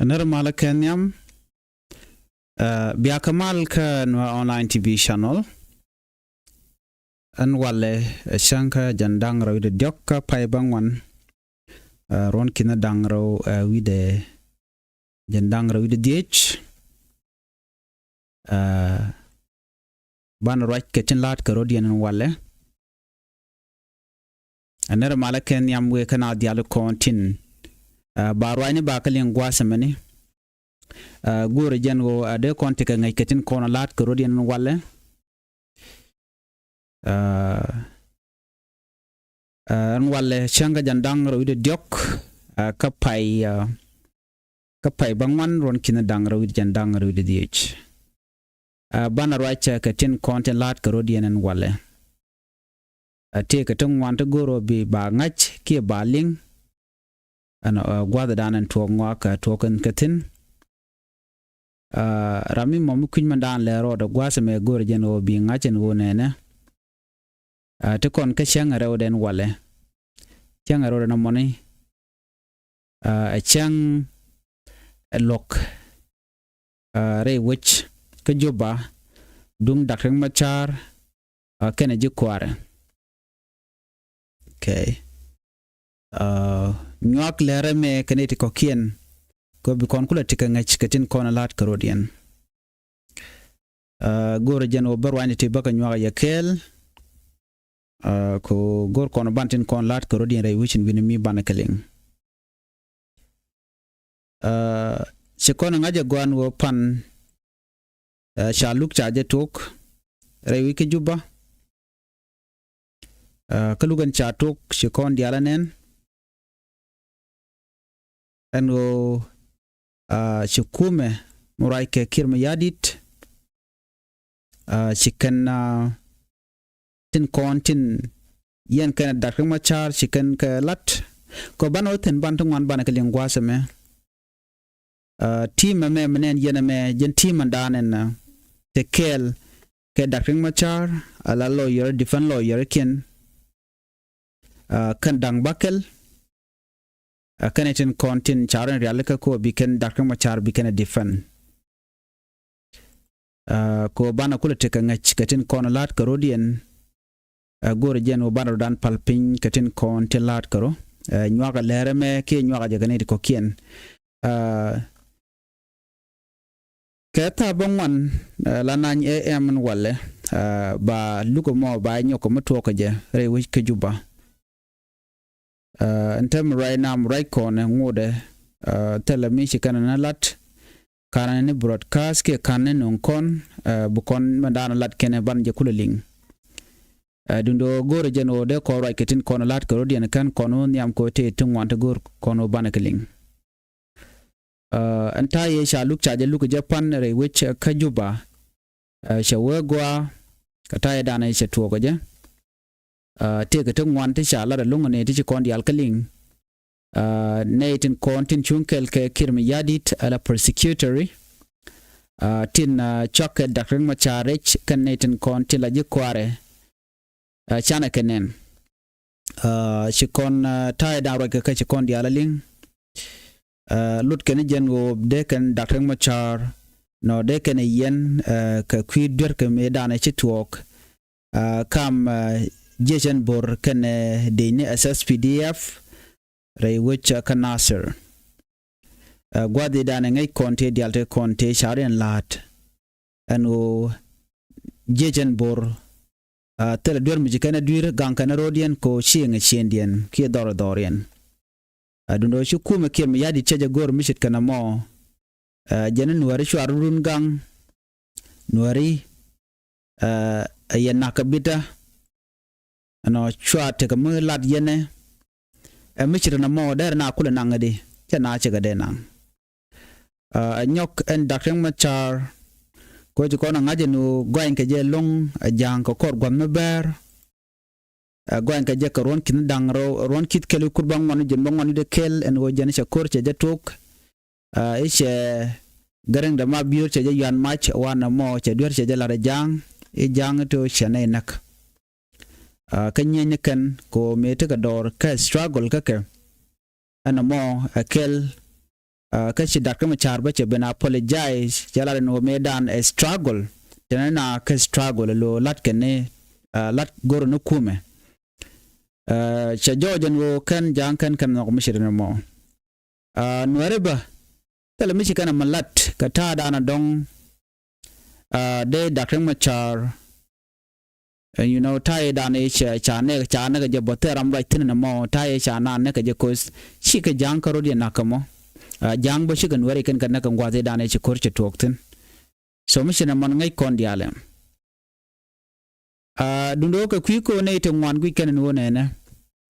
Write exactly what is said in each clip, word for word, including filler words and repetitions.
Nɛr malä kɛ nhiam, ɛ, bia kɛ mal kä Nuer Online T V channel. Ɛn walɛ, ɛ, cäŋ kä jɛn da̱ŋ rɛw wi̱cdɛ diɔ̱k kä pay bäŋuan, ɛ, ruɔ̱n ki̱n da̱ŋ rɛw, ɛ, wi̱cdɛ, jɛn da̱ŋ rɛw wi̱cdɛ dhiec. Ɛ, banɛ ruac kɛ tin la̱a̱t kɛ rɔ̱diɛn ɛn walɛ. Ɛ nɛr malä kɛ nhiam wëë kä na dhiali kɔn tin, ɛ, ba ruacni ba kä liŋ gua̱a̱th ɛmɛni. Ɛ, go̱o̱rɛ jɛn ɣöö, ɛ, dee kɔn tekɛ ŋäc kɛ tin kɔn ɛ la̱a̱t kɛ rɔ̱diɛn ɛn walɛ. Ɛ, ɛ, ɛn walɛ cäŋ kä jɛn da̱ŋ rɛw wi̱cdɛ diɔ̱k, ɛ, kä pay, ɛ, kä pay bäŋuan ruɔ̱n ki̱n da̱ŋ rɛw wi̱cdɛ jɛn da̱ŋ rɛw wi̱cdɛ dhiec. Ɛ, banɛ ruac, ɛ, kɛ tin kɔn tin la̱a̱t kɛ rɔ̱diɛn ɛn walɛ. Ɛ, tëëkɛ ti ŋuan ti go̱o̱r ɣöö bi ba ŋa̱c kiɛ ba liŋ. Ɛn, ɛ, gua̱thdan ɛn tuɔɔk ŋɔak, ɛ, tuɔɔk kɛn kɛ thi̱n. Ɛ, ram mi mɔ mi kui̱ny mɛndan lɛ rɔɔdɛ gua̱a̱th ɛmɛ go̱o̱rɛ jɛn ɣöö bi ŋa̱c ɛn ɣöö nɛnɛ. Ɛ, ti kɔn kä cäŋ ɛ rɛwdɛ ɛn walɛ. Cäŋ ɛ rɛwdɛ ɛn mɔni. Ɛ, ɛ cäŋ ɛ luɔ̱k, ɛ, rɛy wec kä Juba duŋ Dak Riek Machar, ɛ, kɛnɛ ji̱ kua̱rɛ. Okay. Ɛ, nyuak lɛrɛ mɛ kɛnɛ ti kɔ̱kiɛn kɛ bi kɔn kulɛ tekɛ ŋäc kɛ tin kɔn ɛ la̱a̱t kɛ rɔ̱diɛn. Ɛ, go̱o̱rɛ jɛn ɣöö bä ruacni ti bä kɛ nyuak ɛ yɛ kɛɛl. Ɛ, kɛ ɣöö go̱o̱r kɔn ban tin kɔn la̱a̱t kɛ rɔ̱diɛn rɛy wecin wi̱ni mi banɛ kɛ liŋ. Ɛ, ci kɔn ɛ ŋa̱c ɛ gɔaa ɛn ɣöö pan, ɛ, ca luk ca jɛ tok rɛy wec kä Juba. Ɛ, kä luk ɛn ca tok ci kɔn diaal ɛ nɛn. Ɛn ɣöö, ɛ, ci kumɛ mi ruac kɛ Kiir Mayardit, ɛ, ci kɛn, ɛ, tin kɔn tin yɛn kɛn Dak Riek Machar ci kɛn kɛ lat. Kɛ banɛ wä thi̱n ban ti ŋuan banɛ kɛ liŋ gua̱a̱th ɛmɛ. Ɛ, team ɛmɛ mi nɛn yɛn ɛmɛ jɛn team ɛn da̱a̱n ɛn, ɛ, te kɛɛl kɛ Dak Riek Machar, ala lawyer, defense lawyer kiɛn. Ɛ, kɛn da̱ŋ bäkɛl. Ɛ, kɛnɛ tin kɔn tin ca rɔ ɛn rialikä kɛ ɣöö bi kɛn Dak Riek Machar bi kɛn ɛ defend. Ɛ, kɛ ɣöö banɛ kulɛ tekɛ ŋäc kɛ tin kɔn la̱a̱t kɛ rɔ̱diɛn. Ɛ, go̱o̱rɛ jɛn ɣöö banɛ rɔ̱dan pal piny kɛ tin kɔn tin la̱a̱t kɛ rɔ. Ɛ, nyuak ɛ lɛrɛ mɛ kiɛ nyuak ɛ jɛ kɛ nɛy ti kɔ̱kiɛn. Ɛ, kɛ thaap bäŋuan, ɛ, la nany A M ɛn walɛ, ɛ, ba luk ɛmɔ ba nyɔk kɛ mi tuɔɔk kɛ jɛ rɛy wec kä Juba. Ɛ, ɛn täämɛ ruac nam ruac kɔnɛ ŋotdɛ, ɛ, thilɛ mi ci kɛn ni lat, ka̱n ni broadcast kiɛ ka̱n ni nöŋ kɔn, ɛ, bi kɔn mɛndan lat kɛnɛ ban jɛ kulɛ liŋ. Ɛ, duundɛ ɣöö go̱o̱rɛ jɛn ɣöö dee kɔn ruac kɛ tin kɔn la̱t kɛ rɔ̱diɛn kɛn kɔn wä nhiam kɛ ɣöö tëë ti ŋuan ti go̱o̱r kɔn wä banɛ kɛ liŋ. Ɛ, ɛn ta̱a̱ yɛ ca luk ca jɛ luk jɛ pan rɛy wec kä Juba. Ɛ, cɛ wee gɔaa kɛ ta̱a̱ yɛ danɛ cɛ tuɔɔk kɛ jɛ. Ɛ, tëëkɛ ti ŋuan ti ca lat ɛlɔ̱ŋ ni ti ci kɔn diaal kä liŋ. Ɛ, nɛy tin kɔn tin cuŋ kɛl kɛ Kiir Mayardit ala prosecutory. Ɛ, tin, ɛ, cuak kɛ Dak Riek Machar rɛc kɛn nɛy tin kɔn tin la ji̱ kua̱rɛ. Ɛ, canɛ kɛ nɛn. Ɛ, ci kɔn, ɛ, ta̱a̱ yɛ da̱ŋ ruac kɛ kä ci kɔn diaal a liŋ. Ɛ, lut kɛn jɛn ɣöö dee kɛn Dak Riek Machar nɔ dee kɛn yɛn, ɛ, kɛ kui̱ duer kɛ mëë danɛ ci tuɔɔk. Ɛ, kam, ɛ, jiecɛn bo̱r kɛnɛ, ɛ, dec ni S S P D F rɛy wec, ɛ, kä Nasir. Ɛ, gua̱dhi danɛ ŋäc kɔn tëë diaal tëë kɔn tëë ca riɛn la̱a̱t. Ɛn ɣöö jiecɛn bo̱r, ɛ, thilɛ duer mi ci kɛn ɛ dui̱r gaŋ kɛn ɛ ro̱o̱diɛn kɛ ɣöö ci ŋɛ ciëndiɛn kiɛ dhɔr ɛ dhɔriɛn. Ɛ, duundɛ ɣöö ci kumɛ Kiir Mayardit cɛ jɛ go̱o̱r mi ce̱tkɛ nɔmɔ. Ɛ, jɛn ni Nuääri cua run gaŋ. Nuääri, ɛ, ɛ yɛ nak kɛ bitdä. Ɛnɔ cua tekɛ mi lat yɛnɛ. Ɛ mi ce̱tkɛ nɔmɔ dɛrɛ na kulɛ naŋ i̱di cɛ na cɛ kɛ dee naŋ. Ɛ, ɛ nyɔk ɛn Dak Riek Machar. Kɛ ɣöö ci kɔn ɛ ŋa̱c ɛn ɣöö gɔany kɛ jɛ ɛlɔ̱ŋ, ɛ ja̱a̱ŋ kɛ kɔr gua̱th mi bɛɛr. Ɛ, gɔany kɛ jɛ kɛ ruɔ̱n ki̱n da̱ŋ rɛw, ruɔ̱n ki̱th kɛl wi̱c kur bäŋuan wi̱c jiɛn bäŋuan wi̱cdɛ kɛl ɛn ɣöö jɛn cɛ ko̱r cɛ jɛ tok. Ɛ, i̱ cɛ Gɛrɛŋ dɛ ma biöör cɛ jɛ yuan mac wanɛ mɔ cɛ duer cɛ jɛ la̱t ɛ ja̱a̱ŋ. I̱ ja̱a̱ŋ i̱ to̱ cɛ nɛy näk. Ɛ, kä nyieny ni kɛn kɛ ɣöö mëë tekɛ dɔɔr kä struggle kä kɛ. Ɛn ɛmɔ ɛ kɛl, Kä ci Doctor Machar bä cɛ ben apologize, cɛ lat ɛn ɣöö mëëdan ɛ struggle. Tɛnɛ na kä struggle lo lat kɛn ni lat go̱r ni kumɛ. Cɛ jɔɔc ɛn ɣöö kɛn ja̱a̱ŋ kɛn kɛn nhɔk mi ci rin ɛmɔ. Nuɛri bä thilɛ mi ci kɛn ɛmɛ lat kɛ ta̱a̱ da̱a̱n a dɔ̱ŋ. Dee Doctor Machar, you know, ta̱a̱ i̱ da̱a̱n i̱ ca nɛk ca nɛk kɛ jɛ bä thil ram ruac thi̱n ɛn ɛmɔ, ta̱a̱ i̱ ca naan nɛk kɛ jɛ koth. Cikɛ ja̱a̱ŋ kä rot yɛ nak kɛ mɔ. Ja̱a̱ŋ bä cikɛ Nuɛri kɛn kɛ nɛk kɛ gua̱a̱th i̱ da̱a̱n i̱ ci ko̱r cɛ tuɔɔk thi̱n. So mi ci nɛ mɔn ŋäc kɔn diaalɛ. Duundɛ ɣöö kɛ kui̱ ko̱o̱n nɛy ti ŋuan guic kɛn ɛn ɣöö nɛnɛ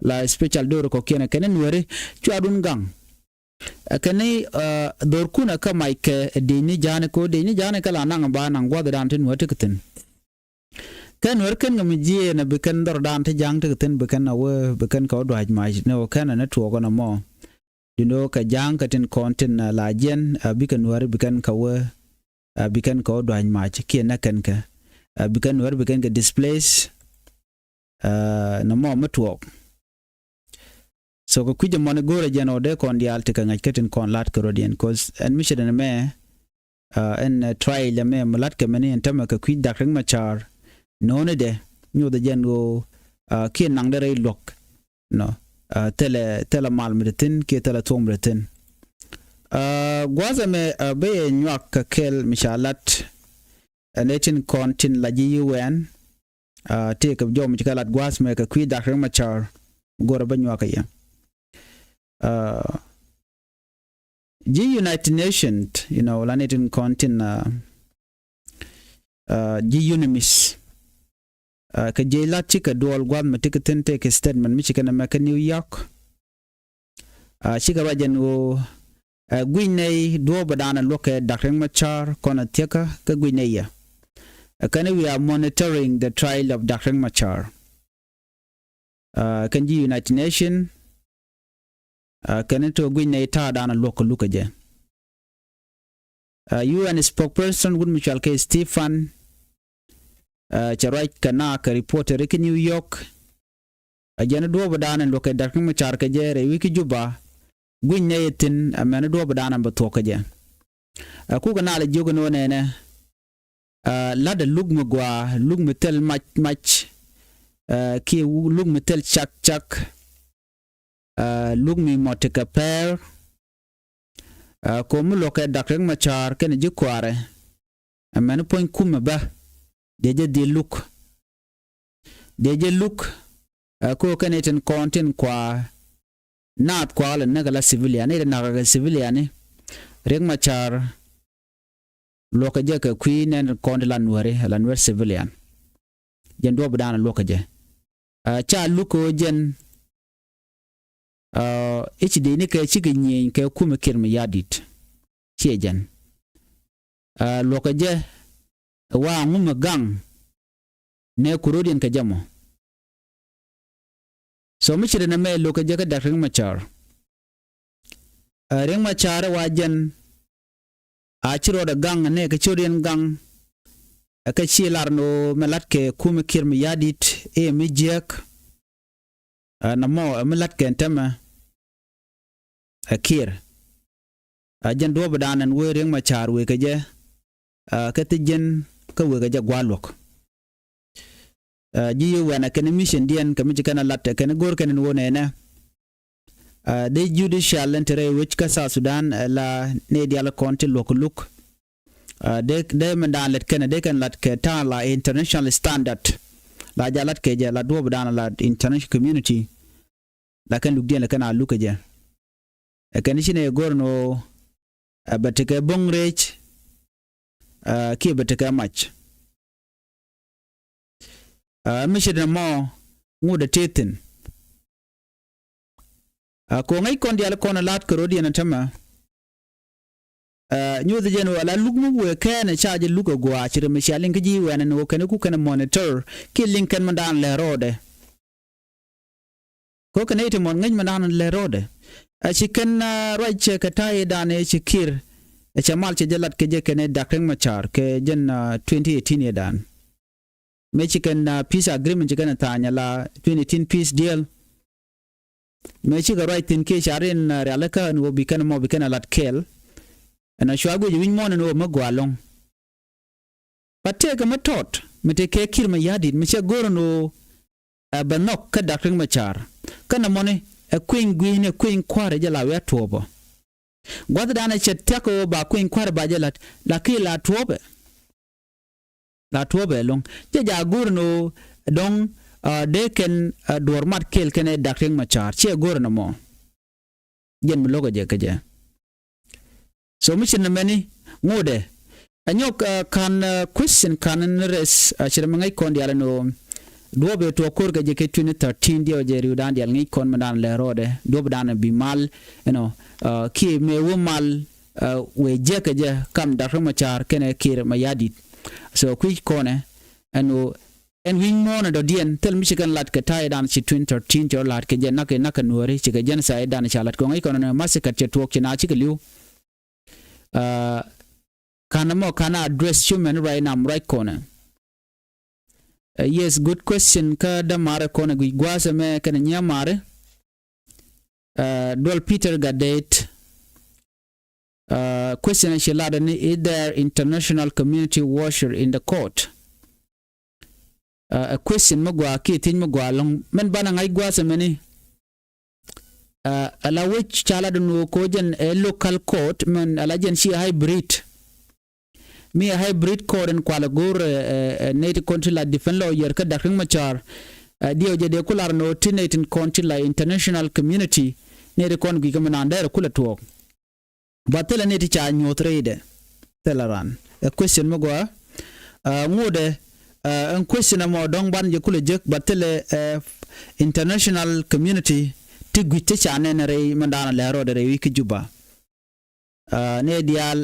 la special do̱r kɔ̱kiɛn ɛ kɛn in Nuɛri cua̱dun gaŋ. Ɛ kɛn ni dhorkun ɛ kä mac kɛ dec ni ja̱a̱ni ko̱ dec ni ja̱a̱ni kä la naŋ ba naŋ gua̱th dan ti Nuɛr ti kɛ thi̱n. Kɛn Nuɛr kɛn kɛ mi jiɛɛn ɛ bi kɛn dhɔr dan ti ja̱a̱ŋ ti kɛ thi̱n bi kɛn a wee bi kɛn kɛ wä dua̱c mac ni wä kɛn ɛ ni tuɔɔk ɛn ɛmɔ. Duundɛ ɣöö kɛ ja̱a̱ŋ kɛ tin kɔn tin la jiɛn a bikɛ Nuɛr bi kɛn kɛ wee a bi kɛn kɛ wä dua̱ny mac kiɛ nɛ kɛn kɛ a bi kɛn wär bi kɛn kɛ displace. Nɔmɔ mi tuɔɔk. So kɛ kui̱c ɛmɔni go̱o̱rɛ jɛn ɔ dee kɔn diaal ti kɛ ŋa̱c kä tin kɔn la̱t kɛ rɔ̱diɛn koth ɛn mi cɛ den mɛ ɛn trial ɛmɛ mi la̱t kɛ mɛni ɛn tämɛ kɛ kui̱c Dak Riek Machar. No̱o̱ni dɛ nyothɛ jɛn ɣöö kiɛ naŋdɛ rɛy luɔ̱k. Nɔ thilɛ thilɛ mal mi ti thi̱n kiɛ thilɛ thuɔ̱k mi ti thi̱n. Gua̱a̱th ɛmɛ bä yɛ nyuak kɛ kɛl mi ca lat. Ɛn ɛ tin kɔn tin la ji̱ yi wɛn tëëkɛ jɔw mi ci kɛ lat gua̱a̱th mɛ kɛ kui̱ Dak Riek Machar. Go̱rɛ bä nyuak kɛ yɛ ji̱ United Nations, you know, la ni tin kɔn tin ji̱ UNMISS. Kɛ jiɛc lat cikɛ duɔl gua̱th mi ti kɛ thi̱n tëëkɛ statement mi ci kɛn ɛmɛ kä New York. Cikɛ ruac ɛn ɣöö guic nɛy duɔ̱ɔ̱p ɛ da̱a̱n ɛ luɔ̱kɛ Dak Riek Machar kɔn ɛ thiäkä kä guic nɛy yɛ. Kɛn we are monitoring the trial of Dak Riek Machar. Kɛn ji̱ United Nation kɛn tɔ guic nɛy ta̱a̱ da̱a̱n a luɔ̱k kɛ luk kɛ jɛ. UN spokesperson wut mi cual kɛ Stephen cɛ ruac kɛ na kɛ reporter kä New York. A jɛn duɔ̱ɔ̱p da̱a̱n in luɔ̱k kɛ Dak Riek Machar kɛ jɛ rɛy wi̱i̱ kä Juba. Guic nɛy thi̱n a mɛn duɔ̱ɔ̱p da̱a̱n in bɛ thuɔ̱k kɛ jɛ. A kukɛ na lɛ jiök in wä nɛnɛ. Lat a luk mi gɔaa, luk mi thil mac mac kiɛ luk mi thil cak cak. Luk mi mɔt ti kɛ pɛr. Ko̱ mi luɔ̱kɛ Dak Riek Machar kɛnɛ ji̱ kuaarɛ. Ɛmɛn puɔ̱ny kumɛ bä dee jɛ dhil luk. Dee jɛ luk. Ko̱ kɛnɛ tin kɔn tin kua naath kua lɛ näk ala civilian ni ti nak kɛ civilian ni. Riek Machar luɔ̱kɛ jɛ kɛ kui̱ nɛn kɔn ti la Nuɛri, la Nuɛr civilian. Jɛn duɔ̱ɔ̱p da̱a̱n luɔ̱kɛ jɛ. Ca luk kɛ ɣöö jɛn i̱ ci dee ni kɛ cikɛ nyieny kɛ kumɛ Kiir mi ya̱di̱t. Ciɛ jɛn luɔ̱kɛ jɛ. Wa ŋumɛ gaŋ nɛ kuro̱diɛn kɛ jɛ mɔ. So mi ci ri nɛ mɛ lo̱kɛ jɛ kä Dak Riek Machar. Riek Machar wa jɛn a ci rɔɔdɛ gaŋ nɛ kɛ ci rɔɔdiɛn gaŋ. Ɛ kɛ ci lar ni ɣöö mɛ la̱t kɛ kumɛ Kiir mi ya̱di̱t i̱ mi jiääk. Ɛ nɔmɔ ɛ mi la̱t kɛ ɛn tämɛ ɛ Kiir. A jɛn duɔ̱ɔ̱p da̱a̱n ɛn wee Riek Machar wëë kɛ jɛ. Kä thi jiɛn kä wëë kɛ jɛ gua̱a̱ luɔ̱k. Ji̱ yi wɛn ɛ kɛn mission diɛn kɛ mi ci kɛn a lat ɛ kɛn go̱r kɛn in wä nɛnɛ. Dee judicial in te rɛy wec kä South Sudan ɛ la nɛy diaal kɔn ti luɔ̱k luk. Dee dee min daan lät kɛn dee kɛn lat kɛ ta̱a̱ la international standard. La ja lat kɛ jɛ la duɔ̱ɔ̱p daan la international community. La kɛn luk diɛn lɛ kɛn a luk kɛ jɛ. Ɛ kɛn ci nɛ go̱r ni ɣöö ɛ bɛ tekɛ bo̱ŋ rɛc kiɛ bɛ tekɛ mac. Mi ce̱t nɔmɔ ŋot ɛ tëë thi̱n. Ko̱ ŋäc kɔn diaal kɔn ɛ la̱t kɛ ro̱diɛn ɛ tämɛ. Nyuuth jɛn ɣöö ala luk mi wëë kɛɛn ɛ ca jɛ luk ɛ gua̱a̱ ci rɛ mi cia liŋ kä ji̱ wɛn ɛn ɣöö kɛn ku kɛn ɛ monitor kiɛ liŋ kɛn mi daan lɛ rɔɔdɛ. Ko̱ kɛn i̱ ti mɔn ŋäc mi daan lɛ rɔɔdɛ. Ɛ ci kɛn ruac cɛ kɛ ta̱a̱ i̱ daan ɛ ci Kiir. Ɛ cɛ mal cɛ jɛ lat kɛ jɛ kɛn i̱ Dak Riek Machar kɛ jɛn twenty eighteen i̱ daan. Mëë ci kɛn peace agreement ci kɛn tha̱a̱ny ala twenty eighteen peace deal. mëë cikɛ ruac thi̱n kiɛ ca rin rialikä ɛn ɣöö bi kɛn mɔ bi kɛn ɛ lat kɛɛl. Ɛn a cua guic wi̱c muɔ̱ɔ̱n ɛn ɣöö mi gɔaa ɛlɔ̱ŋ. But tëëkɛ mi tɔt mi te kɛ Kiir Mayardit mi cɛ go̱r ɛn ɣöö ɛ bɛ nhɔk kä Dak Riek Machar. Kä nɔmɔni ɛ kueny gui̱i̱ni ɛ kueny kua̱ri jɛ la wi̱i̱ a tuɔɔpä. Gua̱thdan ɛ cɛ thia̱k ɣöö ba kueny kua̱ri ba jɛ la̱t, lakin la tuɔɔpɛ. La tuɔɔpɛ ɛlɔ̱ŋ. Cɛ jaak go̱r ɛn ɣöö dɔ̱ŋ dee kɛn duɔ̱ɔ̱r mat kɛɛl kɛnɛ Dak Riek Machar, ciɛ go̱r ɛn ɛmɔ. Jɛn mi lo̱kɛ jɛ kɛ jɛ. So mi ci nɛmɛni ŋotdɛ. Ɛ nyɔk ka̱n question ka̱n ni rɛs, ci nɛmɛ ŋäc kɔn diaal ɛn ɣöö duɔ̱ɔ̱p ëë tuɔɔk ko̱r kɛ jɛ kɛ twenty thirteen diɛw jɛ ri̱wdan diaal ŋäc kɔn mi dan lɛ rɔɔdɛ duɔ̱ɔ̱p dan bi mal, you know, kiɛ mëë wä mal wëë jiäkɛ jɛ kam Dak Riek Machar kɛnɛ Kiir Mayardit. So kui̱c kɔnɛ ɛn ɣöö ɛn wi̱c muɔ̱ɔ̱n ɛ dɔ̱diɛn thil mi ci kɛn lat kɛ ta̱yɛ dan ci twenty thirteen cɛ rɔ la̱t kɛ jɛ nak kɛ nak kɛ nuääri ci kɛ genocide dan ca lat kɛ ŋäc kɔn ɛn ɣöö massacre cɛ tuɔɔk ci na cikɛ li̱w. Ka̱n ɛmɔ ka̱n address human right nam ruac kɔnɛ. Yes, good question kä dämaarɛ kɔnɛ guic gua̱a̱th ɛmɛ kɛnɛ nyiamaarɛ. Duɔl Peter Gadet. Question ɛ ci lat ɛn ɣöö is there international community washer in the court? Ɛ question mi gɔaa kiɛ thiec mi gɔaa ɛlɔ̱ŋ mɛn banɛ ŋa̱c gua̱a̱th ɛmɛni. Ala wec ca lat ɛn ɣöö ko̱ jɛn ɛ local court mɛn ala jɛn ci hybrid. Mi ɛ hybrid court ɛn kualɛ go̱o̱r ɛ nɛy ti kɔn ti la defense lawyer kä Dak Riek Machar. Diɛw jɛ dee ku lar ɛn ɣöö ti nɛy tin kɔn ti la international community nɛy ti kɔn gui̱i̱kä mi naan dɛɛr ɛ kulɛ tuɔɔk. Ba thilɛ ni ti ca nyuɔ̱th rɛydɛ. Thilɛ ran ɛ question mi gɔaa. Ŋotdɛ ɛn question ɛmɔ dɔ̱ŋ ban jɛ kulɛ jek ba thilɛ ɛ international community ti gui̱c ti ca nɛn rɛy mi daanɔ lɛ rɔɔdɛ rɛy wi̱i̱ kä Juba. Ni diaal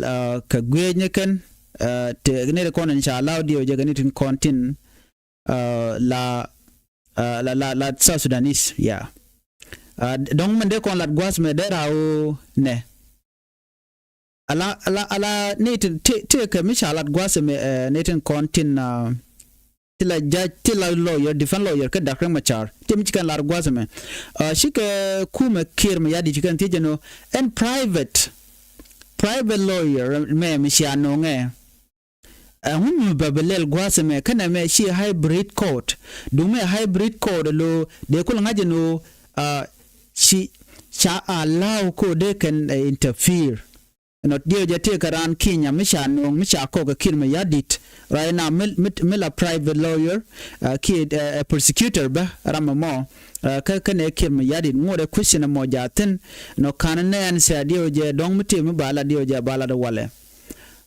kɛ guiec ni kɛn ti ni ti kɔn in ca law diɛw jɛ kɛ ni tin kɔn tin la la la la South Sudanese ya. Dɔ̱ŋ min dee kɔn lat gua̱a̱th mɛ dee raw nɛ. Ala ala ala ni tin ti ti kɛ mi ca lat gua̱a̱th mɛ ni tin kɔn tin ti la judge ti la lawyer defense lawyer kä Dak Riek Machar ti mi ci kɛn lat gua̱a̱th mɛ. Cikɛ kumɛ Kiir Mayardit ci kɛn thiec jɛ nɔ ɛn private private lawyer mɛ mi cia nɔŋɛ. Ɛŋu mi bɛ bi lɛl gua̱a̱th ɛmɛ kɛnɛ mɛ ci hybrid court. Duŋ mɛ hybrid court lo dee kul ŋa̱c ɛn ɣöö ci ca allow ko dee kɛn interfere. Nɔ diɛw jɛ tëëkɛ raan Kenya mi ca nööŋ mi ca kɔk ɛ Kiir Mayardit. Right now mi mi la private lawyer kiɛ prosecutor bä ram ɛmɔ. Kä kɛnɛ Kiir Mayardit ŋot ɛ question ɛmɔ jaathin. Nɔ ka̱n nɛɛn sɛ diɛw jɛ dɔ̱ŋ mi tëë mi ba la diɛw jɛ ba la dee walɛ.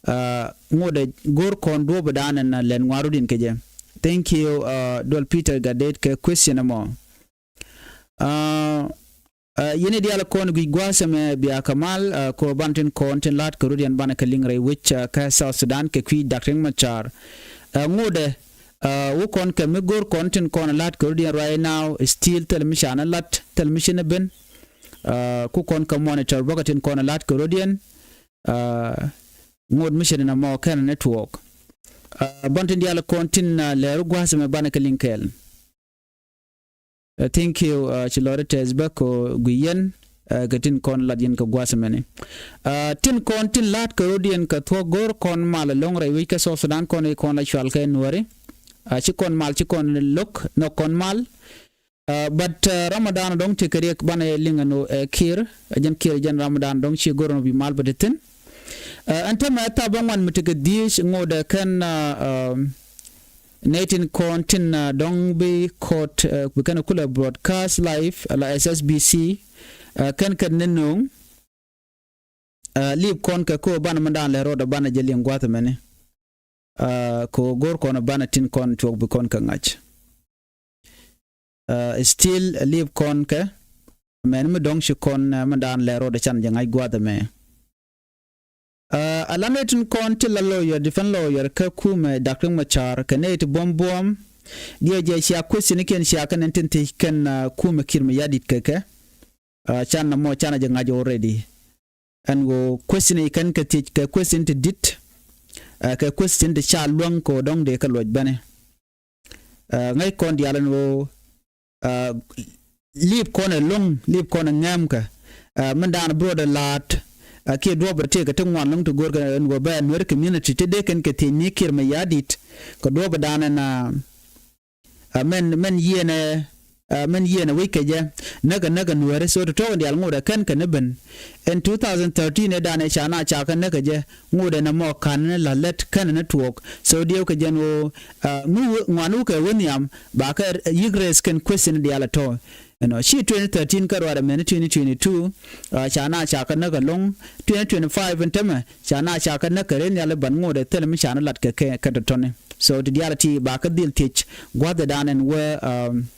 Ŋot ɛ go̱r kɔn duɔ̱ɔ̱p dan ɛn lɛn ŋuarudin kɛ jɛ. Thank you. Duɔl Peter Gadet kɛ question ɛmɔ. Yini dial kɔn guic gua̱a̱th ɛmɛ bia kɛ mal ko ban tin kɔn tin la̱t kɛ rudin banɛ kɛ liŋ rɛy wec kä South Sudan kɛ kui̱ Dak Riek Machar. Ŋot ɛ wä kɔn kɛ mi go̱r kɔn tin kɔn la̱t kɛ rudin right now still thil mi canɛ la̱t thil mi cinɛ ben. Ku kɔn kɛ monitor bä kɛ tin kɔn la̱t kɛ rudin. Ŋot mi cɛ ni na mɔ kɛn ni tuɔɔk. Bɔn tin dial kɔn tin lɛɛr gua̱a̱th mɛ banɛ kɛ liŋ kɛɛl. Thank you. Ci lɔri tɛth bä kɛ gui yɛn kɛ tin kɔn lat yɛn kɛ gua̱a̱th mɛni. Tin kɔn tin la̱t kɛ rot yɛn kɛ thuɔ̱k go̱r kɔn mal ɛlɔ̱ŋ rɛy wec kɛ South Sudan kɔn i̱ kɔn la cual kɛ nuɔri. Ci kɔn mal ci kɔn lo̱k nhɔk kɔn mal. But Ramadan dɔ̱ŋ ti kɛ riɛk banɛ liŋ ɛn ɣöö ɛ Kiir ɛ jɛn Kiir ɛ jɛn Ramadan dɔ̱ŋ ci go̱r ɛn ɣöö bi mal bä ti thi̱n. Ɛn täämɛ ɛ thaap bä ŋuan mi ti kɛ dhiec ŋot ɛ kɛn nɛy tin kɔn tin dɔ̱ŋ bi kɔt bi kɛn kulɛ broadcast live ala S S B C. Kɛn kɛn ni no̱o̱ŋ. Lip kɔn kɛ ko banɛ mi da̱a̱n lɛ rɔɔdɛ banɛ jɛ liŋ gua̱a̱th ɛmɛni. Ko go̱r kɔn banɛ tin kɔn cuɔk bi kɔn kɛ ŋa̱c. Still lip kɔn kɛ mɛn mi dɔ̱ŋ ci kɔn mi da̱a̱n lɛ rɔɔdɛ can jɛ ŋa̱c gua̱a̱th ɛmɛ. Ala nɛy tin kɔn ti la lawyer defense lawyer kä kumɛ Dak Riek Machar kɛ nɛy ti buɔ̱m buɔ̱m. Diɛ jɛ cia question kiɛn cia kɛn ɛn tin thiec kɛn kumɛ Kiir Mayardit kɛ kɛ. Can na mɔ can a jɛ ŋa̱c already. Ɛn ɣöö question i̱ kɛn kɛ thiec kɛ question ti di̱t. Kɛ question ti ca luäŋ kɛ ɣöö dɔ̱ŋ dee kɛ luɔc bɛni. Ŋäc kɔn diaal ɛn ɣöö lip kɔn ɛ lo̱ŋ, lip kɔn ɛ ŋɛmkɛ. Ɛ, min dan bi rɔɔdɛ la̱a̱t, ɛ, kiɛ duɔ̱ɔ̱p rɛ tëëkɛ ti ŋuan lo̱ŋ ti go̱o̱rkɛ ɛn ɣöö bɛ Nuɛr community ti dee kɛn kɛ thiec ni Kiir Mayardit kɛ duɔ̱ɔ̱p dan ɛn, ɛ, ɛ, mɛn, mɛn yiëënɛ, ɛ, mɛn yiëënɛ wec kɛ jɛ näkɛ, näkɛ Nuɛri. So ti tɔ̱ in diaal ŋotdɛ kɛn kɛ ni ben. Ɛn two thousand thirteen ɛ danɛ ca na ca kɛ näkɛ jɛ ŋotdɛ nɛ mɔ ka̱n ni la̱th lät kɛn ni tuɔɔk. So diɛw kɛ jɛn ɣöö, ɛ, mi wä, ŋuan wä kɛ wä nhiam ba kɛ yi̱k race kɛn question diaal ɛ tɔ̱. Ɛnɔ ci twenty thirteen kä ruaadɛ mɛni twenty twenty-two, ɛ, ca na ca kɛ näkɛ lo̱ŋ. Twenty twenty-five in tämɛ ca na ca kɛ näkɛ ren yali ban ŋotdɛ thilɛ mi ca ni lat kɛ kɛ kɛ tɔ̱tɔ̱ni. So ti diaal ti ba kä dhil thiec gua̱dhɛ dan ɛn wä, um,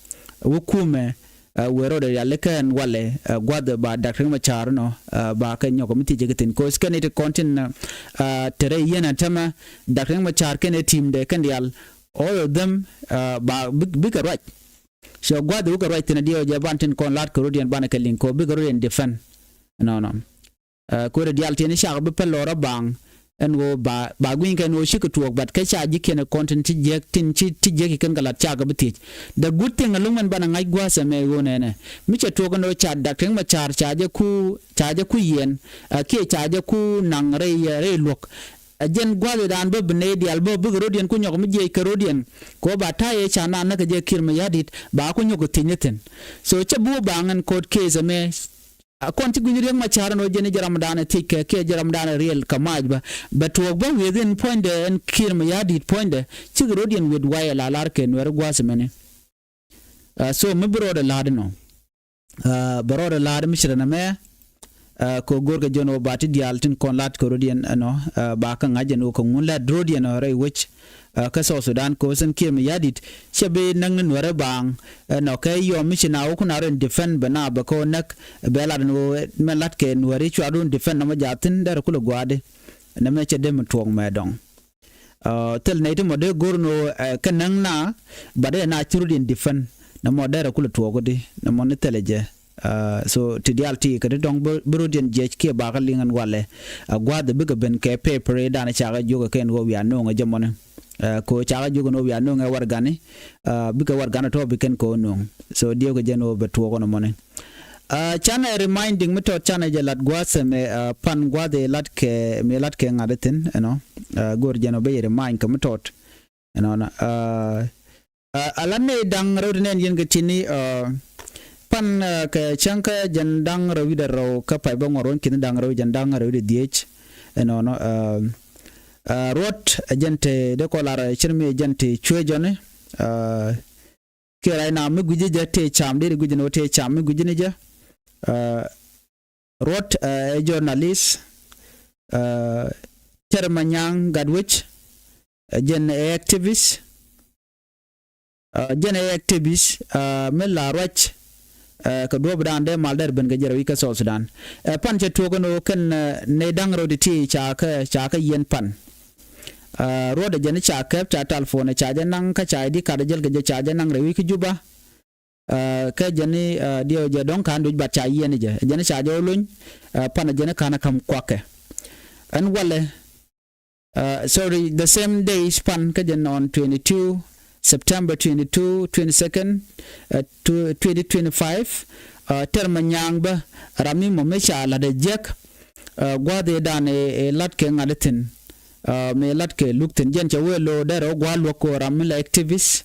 wä kumɛ, uh, wee rɔɔdɛ riali kɛn walɛ, uh, gua̱dhɛ ba Dak Riek Machar nɔ, uh, ba kɛ nyɔk mi thiec kɛ thin. Cause kɛn iti kɔn tin, uh, te rɛy yien ɛn tämɛ Dak Riek Machar kɛn ɛ team dɛ kɛn diaal, all of them, uh, ba bi, bikɛ ruac. So gua̱dhɛ wä kɛ ruac thin a diɛw jɛ ban tin kɔn lat kɛ rɔdiɛn banɛ kɛ liŋ kɔ bikɛ rɔdiɛn defend. Nɔ nɔ. Ɛ, kuäärä diaal tiɛni cakɛ bi pɛl lɔrä baaŋ ɛn ɣöö ba, ba guiny kɛn ɣöö cikɛ tuɔɔk, but kä ca ji̱ kiɛn kɔn tin ci jiäk, tin ci, ci jiäk ci kɛn kɛ la̱t cakɛ bi thiec. The good thing ɛlɔ̱ŋ mɛn banɛ ŋa̱c gua̱a̱th ɛmɛ ɣöö nɛnɛ mi cɛ tuɔɔk ɛn ɣöö ca Dak Riek Machar ca jɛ ku, ca jɛ ku yiɛn, ɛ, kiɛ ca jɛ ku naŋ rɛy, ɛ, rɛy luɔ̱k. Ɛ jɛn gua̱a̱th ɛ daan bä bi nɛy diaal bä bikɛ rɔ̱diɛn ku nyɔk mi jiɛc kɛ rɔ̱diɛn. Kɛ ɣöö ba ta̱yɛ ca naan näkɛ jɛ Kiir Mayardit ba ku nyɔk kɛ thiec ni thi̱n. So cɛ bi wä baaŋ ɛn court case ɛmɛ. A kɔn ci gui̱ny Riek Machar ɛn ɣöö jɛn i̱ jɛ ramdan ɛ thiec kɛ kiɛ jɛ ramdan ɛ riɛl kɛ mac bä. Bɛ tuɔɔk bä within puɔ̱nydɛ ɛn Kiir Mayardit puɔ̱nydɛ cikɛ rɔ̱diɛn wet wayɛ la lar kɛ Nuɛri gua̱a̱th ɛmɛni. Ɛ, so mi bi rɔɔdɛ la̱a̱t ɛnɔ. Ɛ, bɛ rɔɔdɛ la̱a̱t mi ci rɛn ɛmɛ. Ɛ, kɛ go̱o̱rkɛ jɔn ɣöö ba ti diaal tin kɔn la̱t kɛ rɔ̱diɛn ɛnɔ. Ɛ, ba kä ŋa̱c ɛn ɣöö kɛ ŋun la̱t rɔ̱diɛn ɛ rɛy wec. Ɛ, kä South Sudan kɛ ɣöö thin Kiir Mayardit cɛ bi näk ni Nuɛri baaŋ. Ɛ, nɔ kɛ yɔm mi ci na wä kun a rɔ̱diɛn defend bɛ na bɛ kɛ ɣöö näk bɛ lat ɛn ɣöö mɛ la̱t kɛ Nuɛri cua rɔ̱diɛn defend nɔmɔ jaathin derɛ kulɛ gua̱a̱di. Nɛmɛ cɛ dee mi tuɔɔk mɛ dɔŋ. Ɛ, thil nɛy ti mɔ dee go̱r ni ɣöö, ɛ, kä näŋ na, but dee na ci rɔ̱diɛn defend. Nɛ mɔ derɛ kulɛ tuɔɔk di, nɛ mɔ ni thilɛ jɛ. Ɛ, so ti diaal ti kɛ ti dɔ̱ŋ bi, bi rɔ̱diɛn jiɛc kiɛ bakä liŋ ɛn walɛ. Ɛ, gua̱a̱th bikɛ ben kɛ paper dan cakɛ jiök ɛ kɛn ɣöö wiaa no̱o̱ŋ ɛ jɛ mɔni. Ɛ, kɛ ɣöö cakɛ jiök ɛn ɣöö wiaa no̱o̱ŋ ɛ warɛgani. Ɛ, bikɛ warɛgan ɛ tɔ̱ bi kɛn kɛ ɣöö no̱o̱ŋ. So diɛw kɛ jɛn ɣöö bɛ tuɔɔk ɛn mɔni. Ɛ, canɛ reminding mi tɔt canɛ jɛ lat gua̱a̱th ɛmɛ, ɛ, pan gua̱a̱th ɛ lat kɛ, mi lat kɛ ŋa̱t ɛ thi̱n, you know. Ɛ, go̱r jɛn ɔ ben remind kɛ mi tɔt, you know. Ɛ, ɛ, a lat ni da̱ŋ rɛw ti nɛn yɛn kɛ ti̱ni, ɛ, pan, ɛ, kɛ cäŋ kä jɛn da̱ŋ rɛw wi̱cdɛ rɛw kä pay bä ŋuɔr wän ki̱ni da̱ŋ rɛw jɛn da̱ŋ rɛw wi̱cdɛ dhiec, you know, ɛ, ɛ, ruɔt ɛ jɛn te dee kɔ lar cir mi ɛ jɛn te cuee jɔni, ɛ, kiɛ right now mi gui̱ci jɛ tëë cam, deri gui̱ci ni wä tëë cam mi gui̱ci ni jɛ. Ɛ, ruɔt, ɛ, ɛ journalist, ɛ, Tɛr Manyaŋ Gatwec, ɛ jɛn ɛ activist. Ɛ, jɛn ɛ activist, ɛ, mi la ruac, ɛ, kɛ duɔ̱ɔ̱p dan dee mal dɛr ben kɛ jɛ rɛw i̱ kä South Sudan. Ɛ, pan cɛ tuɔɔk ɛn ɣöö kɛn, ɛ, nɛy da̱ŋ rɛw ti ti ca kä, ca kä yiɛn pan. Ɛ, ruɔt ɛ jɛn i̱ ca kɛp ca telephone ɛ ca jɛ naŋ kä ca i̱ di kat ɛ jäl kɛ jɛ ca jɛ naŋ rɛy wi̱c kä Juba. Ɛ, kä jɛn i̱, ɛ, diɛw jɛ dɔ̱ŋ ka̱n duc bat ca yiɛn i̱ jɛ. Ɛ jɛn i̱ ca jɛ wä lony, ɛ, pan ɛ jɛn i̱ ka̱n ɛ ka̱m kuakɛ. Ɛn walɛ, ɛ, sorry, the same days pan kä jɛn on twenty-two September twenty-two, twenty-second, ɛ, tw-, twenty twenty-five, ɛ, Tɛr Manyaŋ bä ram mi mɔ mi ca la̱t ɛ jiäk, ɛ, gua̱a̱th ëëdan ëë, ëë la̱t kɛ ŋa̱t ɛ thi̱n, ɛ, mëë la̱t kɛ luk thi̱n. Jɛn cɛ wee lo̱o̱ derɛ wä gua̱a̱th luɔ̱k kɛ ram mi la activist,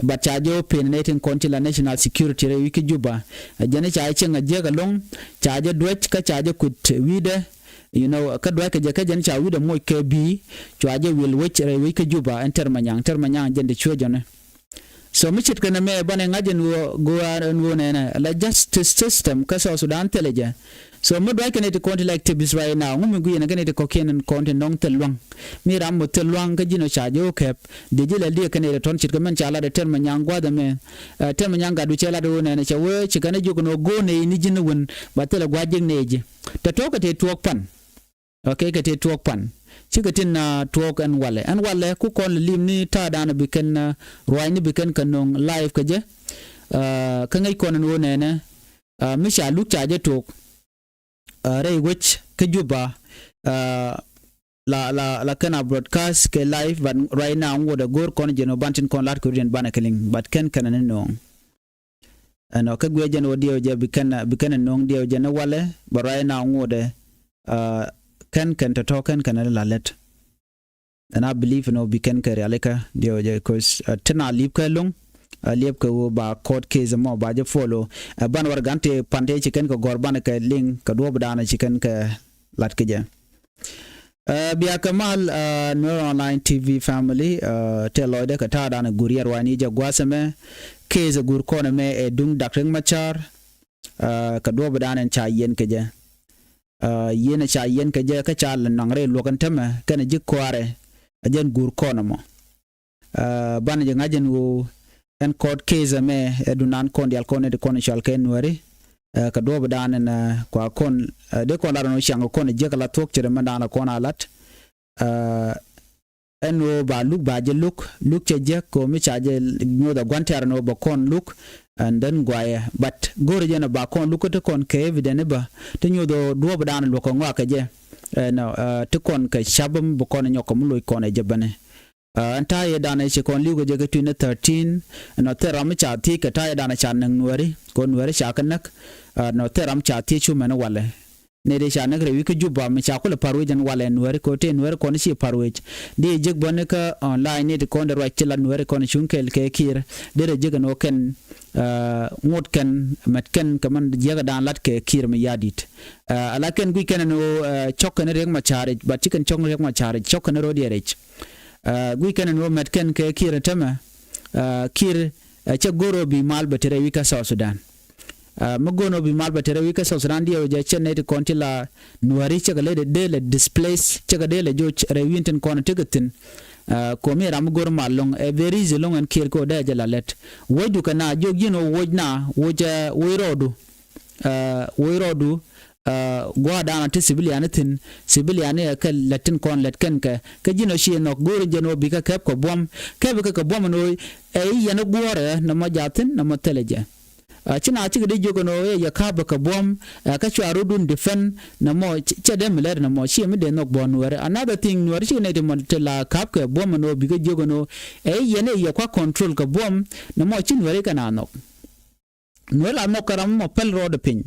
but ca jɛ wä pen nɛy tin kɔn ci la national security rɛy wi̱c kä Juba. Ɛ, jɛn i̱ ca jɛ cieŋ ɛ jiäk ɛlɔ̱ŋ, ca jɛ duäc kä ca jɛ kui̱t wi̱i̱dɛ, you know, kä duackɛ jɛ kä jɛn ca wi̱cdɛ moc kɛ bi̱i̱, cua jɛ wil wec rɛy wec kä Juba, ɛn Tɛr Manyaŋ, Tɛr Manyaŋ jɛn ti cuɛ jɔni. So mi ce̱tkɛ nɛmɛ banɛ ŋa̱c ɛn ɣöö, ɣöö ɛn ɣöö nɛnɛ la justice system kä South Sudan thilɛ jɛ. So mi duackɛ nɛy ti kɔn ti la activist right now, ŋu mi gui̱i̱n kɛ nɛy ti kɔ̱kiɛn ɛn kɔn ti nɔŋ thil lua̱ŋ. Mi ram mɔ thil lua̱ŋ kä ji̱n ɔ ca jɛ wä kɛp. Dee ji̱ lɛl diɛ kɛ nɛy ti tɔ̱n ce̱tkɛ mɛn ca lat ɛ Tɛr Manyaŋ gua̱a̱th ɛmɛ. Ɛ, Tɛr Manyaŋ Gatwec cɛ lat ɛ ɣöö nɛnɛ cɛ wee ci kɛn ɛ jiök ɛn ɣöö go̱o̱r nɛy ni ji̱n ɛ wän ba thilɛ gua̱a̱th jek nɛy ji̱. Tɛ tuɔ̱k kɛ tëë tuɔɔk pan. Okay, kɛ tëë tuɔɔk pan. Cikɛ tin, ah, tuɔɔk ɛn walɛ. Ɛn walɛ ku kɔn lɛ lim ni ta̱a̱dan bi kɛn, ah, ruaacni bi kɛn kɛ no̱o̱ŋ live kɛ jɛ. Ah, kä ŋäc kɔn ɛn ɣöö nɛnɛ, ah, mi ca luk ca jɛ tuɔɔk, ah, rɛy wec kä Juba, ah, la, la, la kɛn a broadcast kɛ live, but right now ŋuɔ̱t ɛ go̱o̱r kɔn jɛn ɔ ban tin kɔn lat kɛ rut yɛn banɛ kɛ liŋ, but kɛn kɛn ɛ ni no̱o̱ŋ. Ɛnɔ kä guiɛ jɛn wä diɛw jɛ bi kɛn bi kɛn no̱o̱ŋ diɛw jɛn walɛ bɛ ruac na ŋuɔdɛ. Kɛn kɛn tɔ̱tɔ̱ kɛn kɛn la lät. And I believe ɛnɔ bi kɛn kɛ rialikä diɛw jɛ cause tin a li̱p kɛ lo̱ŋ. Liɛp kɛ wä ba court case mɔ ba jɛ follow. Ban wär gan te pan te ci kɛn kɛ gɔr ban kɛ liŋ kɛ duɔp dan ci kɛn kɛ lat kɛ jɛ. Bia kɛ mal Nuer Online T V family, tɛ lɔcdɛ kɛ ta̱a̱ dan gur yɛr wani jɛ gua̱a̱th ɛmɛ. Case gur kɔn ɛmɛ ɛ duŋ Dak Riek Machar. Kɛ duɔp dan ɛn ca yɛn kɛ jɛ. Yɛn ɛ ca yɛn kɛ jɛ kä ca lɛ naŋ rɛy luɔk ɛn tämɛ kɛn ɛ ji̱ kuaarɛ. Ɛ jɛn gur kɔn ɛmɔ. Banɛ jɛ ŋa̱c ɛn ɣöö ɛn court case ɛmɛ ɛ dunan kɔn dial kɔn ɛ ti kɔn cɔal kɛ Nuääri. Kɛ duɔp dan ɛn kua kɔn dee kɔn lar ɛn ɣöö ciaŋ kɔn ɛ jiäk ala thuɔ̱k ce̱t ɛmɛ dan la kɔn a lat. Ɛn ɣöö ba luk ba jɛ luk luk cɛ jiäk kɛ ɣöö mi ca jɛ nyoth ɛ gua̱n tɛ̈r ɛn ɣöö bɛ kɔn luk. And then guayɛ but go̱rɛ jɛn ɛ ba kɔn luk kä ti kɔn kɛ evidence bä ti nyoth ɣöö duɔp dan luɔk kɛ ŋɔak kɛ jɛ. Ɛn ti kɔn kɛ cap mi bi kɔn ɛ nyɔk kɛ mi loc kɔn ɛ jɛ bäni. Ɛn ta̱a̱ yɛ danɛ ci kɔn li̱w kɛ jɛ kɛ twenty thirteen. Ɛn ɔ thil ram mi ca thiec kɛ ta̱a̱ yɛ danɛ ca näk Nuääri kɛ ɣöö Nuääri ca kɛ näk. Ɛn ɔ thil ram ca thiec cu mɛn walɛ. Nɛy ti ca näk rɛy wi̱c kä Juba mi ca kulɛ pa̱r wec ɛn walɛ Nuääri kɛ ɣöö tëë Nuääri kɔn ci pa̱r wec. Di jek bäni kä online nɛy ti kɔn dee ruac ci la Nuääri kɔn cuŋ kɛɛl kɛ Kiir. Derɛ jek ɛn ɣöö kɛn ŋot kɛn mɛt kɛn kɛ mɛn jiäkä dan lat kɛ Kiir mi ya̱di̱t. Ala kɛn guic kɛn ɛn ɣöö cɔk kɛn Riek Machar ic but ci kɛn cɔk Riek Machar ic cɔk kɛn ro̱diɛn ic. Guic kɛn ɛn ɣöö mɛt kɛn kɛ Kiir tämɛ. Kiir cɛ go̱r ɣöö bi mal bɛ te rɛy wi̱c kä South Sudan. Mi go̱r ɣöö bi mal bɛ te rɛy wi̱c kä South Sudan diɛw jɛ cɛ nɛy ti kɔn ti la Nuääri cɛ kɛ lɛ dee lɛ displace cɛ kɛ dee lɛ joc rɛy wi̱n tin kɔn ti kɛ thi̱n. Komi ram mi go̱r mal lo̱ŋ ɛ very easy lo̱ŋ ɛn Kiir kɛ ɣöö dee jɛ la lɛt. Wuɔ̱cdu kɛ na jiök ji̱n ɣöö wuɔ̱c na wuɔ̱c wuɔ̱c rɔɔdu. Wuɔ̱c rɔɔdu. Gua̱a̱r da̱a̱n a ti civilian thi̱n civilian ɛ kɛ lät tin kɔn lät kɛn kɛ kä ji̱n ɔ ci nhɔk go̱o̱r jɛn ɔ bikɛ kɛp kɛ buɔ̱m kɛp kɛ kɛ buɔ̱m ɛn ɣöö ɛ i̱ yɛn ɛ guɔ̱ɔ̱rɛ nɔmɔ jaathin nɔmɔ thilɛ jɛ. Ci na cikɛ di jiök ɛn ɣöö ɛ yɛ ka̱pɛ kɛ buɔ̱m kä cua rotdun defend nɔmɔ cɛ dee mi lɛt nɔmɔ ci mi dee nhɔk buɔ̱m Nuääri another thing Nuääri cikɛ nɛy ti mɔ ti la ka̱p kɛ buɔ̱m ɛn ɣöö bikɛ jiök ɛn ɣöö ɛ i̱ yɛn ɛ yɛ kua control kɛ buɔ̱m nɔmɔ ci Nuääri kɛn a nhɔk. Nuääri la nhɔk kɛ ram mɔ päl rɔɔdɛ piny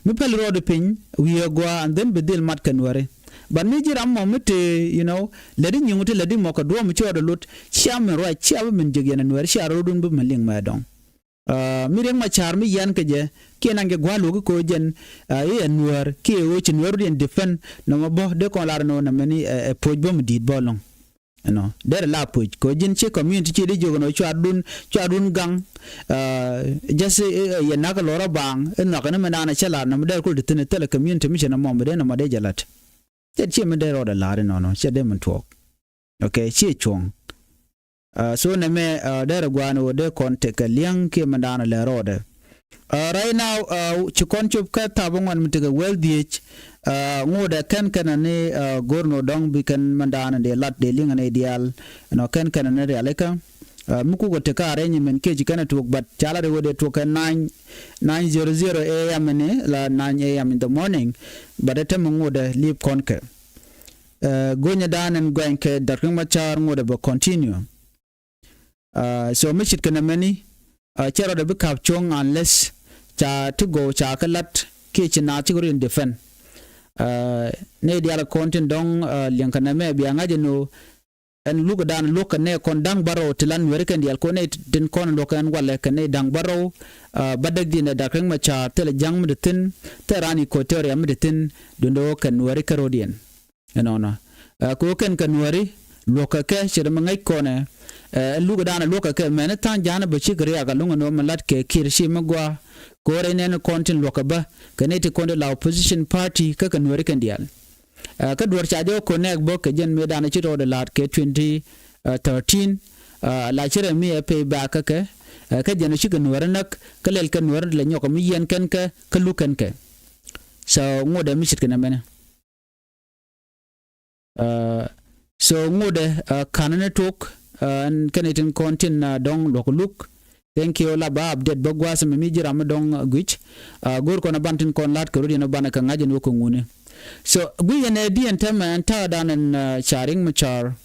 mi päl rɔɔdɛ piny wi̱i̱ ɛ gɔaa and then bi dhil mat kɛ Nuääri. But mi ji̱ ram mɔ mi te you know läti nyiŋu ti läti mɔ kɛ duɔ̱ɔ̱m mi ci rɔɔdɛ lot cia min ruac cia bi min jiäk yɛn ɛ Nuääri cia rɔɔdun bi min liŋ mɛ dɔ̱ŋ. Mi Riek Machar mi yian kɛ jɛ kiɛ naŋ jɛ gua̱a̱r luɔ̱ki ko̱ jɛn i̱ ɛ Nuäär kiɛ ɣöö ci Nuäär rot yɛn defend nɔmɔ bä dee kɔn lar ɛn ɣöö nɛmɛni ɛ puɔ̱c bä mi di̱i̱t bä ɛlɔ̱ŋ. Ɛnɔ derɛ la puc kɛ ji̱n ci community ci di jiök ɛnɔ cuadun cuadun gaŋ. Just yɛ nak lɔr a baaŋ in nhɔak ɛn mɛ naan cä lar nɔmɔ derɛ kul ti thin thilɛ community mi cɛ nɔmɔ mi dee nɔmɔ dee jɛ lat. Cɛ ci mi dee rɔɔdɛ lar inɔnɔ cɛ dee mi tuɔɔk. Okay ci cuɔ̱ŋ. So nɛmɛ derɛ gua̱a̱n wä dee kɔn tekɛ liɛŋ kiɛ mi naan lɛ rɔɔdɛ. Right now ci kɔn cop kä thap aŋuan mi tekɛ wäl dhiec. Ŋotdɛ kɛn kɛn ni go̱r ni dɔ̱ŋ bi kɛn mɛndan dee lat dee liŋ ni diaal. Nɔ kɛn kɛn ni rialikä mi kukɛ tekɛ arrangement kiɛ ci kɛn tuɔk but ca lat iwä dee tuɔk kɛ nine nine zero zero a.m. ni la nine a.m. in the morning. But ɛ tɛm ŋotdɛ liip kɔn kɛ go̱nyɛ dan in gɔany kɛ Dak Riek Machar ŋotdɛ bɛ continue. So mi cit kɛ nɛmɛni cɛ rɔɔdɛ bi ka̱p cuɔ̱ŋ unless ca ti gɔw ca kɛ lat kiɛ ci naath cikɛ rɔ in defend. Nɛy diaal kɔn tin dɔ̱ŋ liɛŋ kɛ nɛmɛ bia ŋa̱c ɛn ɣöö ɛn lukɛ dan luɔ̱k kɛ nɛy kɔn da̱ŋ bärɔw ti lan Nuääri kɛn diaal kɔn nɛy tin kɔn luɔ̱k kɛ ɛn walɛ kɛ nɛy da̱ŋ bärɔw. Bädäk diɛn ɛ Dak Riek Machar thilɛ ja̱ŋ mi ti thi̱n thilɛ raan Equatoria mi ti thi̱n duundɛ ɣöö kɛn Nuääri kärɔ̱diɛn. Ɛnɔnɔ kɛ ɣöö kɛn kɛ Nuääri luɔ̱kɛ kɛ ce̱t mi ŋäc kɔnɛ. Ɛn lukɛ daanɛ luɔ̱kɛ kɛ mɛni tha̱a̱ŋ ja̱a̱nɛ bä cikɛ riaak a luŋ ɛn ɣöö mi la̱t kɛ Kiir ci mi gɔaa. Kɛ ɣöö rɛy nɛn kɔn tin luɔ̱kɛ bä kɛ nɛy ti kɔn ti la opposition party kä kɛ Nuääri kɛn diaal. Kä duɔ̱ɔ̱r ca jɛ wä connect bä kɛ jɛn mëë daanɛ ci rɔɔdɛ la̱a̱t kɛ twenty thirteen. La ci rɛ mi ɛ pay back kä kɛ kä jɛn ɔ cikɛ Nuääri näk kä lɛl kɛ Nuääri lɛ nyɔk mi yiɛn kɛn kɛ kä luk kɛn kɛ. So ŋotdɛ mi ce̱tkɛ nɛmɛni. So ŋotdɛ ka̱n ni tok ɛn kɛn itin kɔn tin dɔ̱ŋ luɔ̱k luk. Thank you la ba update bä gua̱a̱th mi mi ji̱ ram mi dɔ̱ŋ guic. Go̱o̱r kɔn a ban tin kɔn la̱t kɛ rot yɛn a ban kɛ ŋa̱c ɛn wä kɛ ŋuni. So guic ɛn ɛ di ɛn tɛmɛ ɛn ta̱a̱ dan ɛn ca Riek Machar.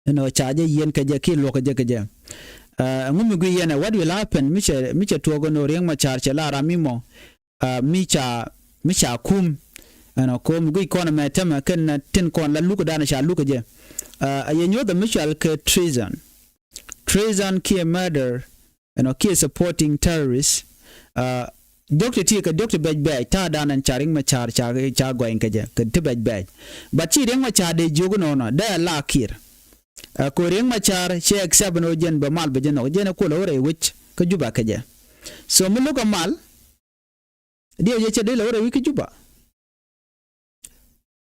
Ɛn ɔ ca jɛ yiɛn kɛ jɛ kiɛ luɔ̱k kɛ jɛ kɛ jɛ. Ɛŋu mi guic yɛn ɛ, what will happen mi cɛ, mi cɛ tuɔɔk ɛn ɣöö Riek Machar cɛ la ram mi mɔ, mi ca, mi ca kum. Ɛnɔ ko mi guic kɔn ɛmɛ tämɛ kɛn tin kɔn la luk dan ca luk ɛ jɛ. A yɛ nyuɔth ɛ mi cɔal kɛ treason. Treason kiɛ murder, ɛnɔ kiɛ supporting terrorist. Diɔ̱k ti ti kɛ diɔ̱k ti bɛc bɛc ta̱a̱ dan ɛn ca Riek Machar ca, ca gɔny kɛ jɛ kɛ ti bɛc bɛc. But ci Riek Machar dee jiök nɔnɔ dee la Kiir. Ɛ ko Riek Machar cɛ accept ɛn ɣöö jɛn bɛ mal bɛ jɛ nhɔk, jɛn ɛ kuɔl ɛ wä rɛy wec kä Juba kɛ jɛ. So mi lo̱k ɛ mal, diɛ jɛ cɛ dee lɛ wä rɛy wec kä Juba.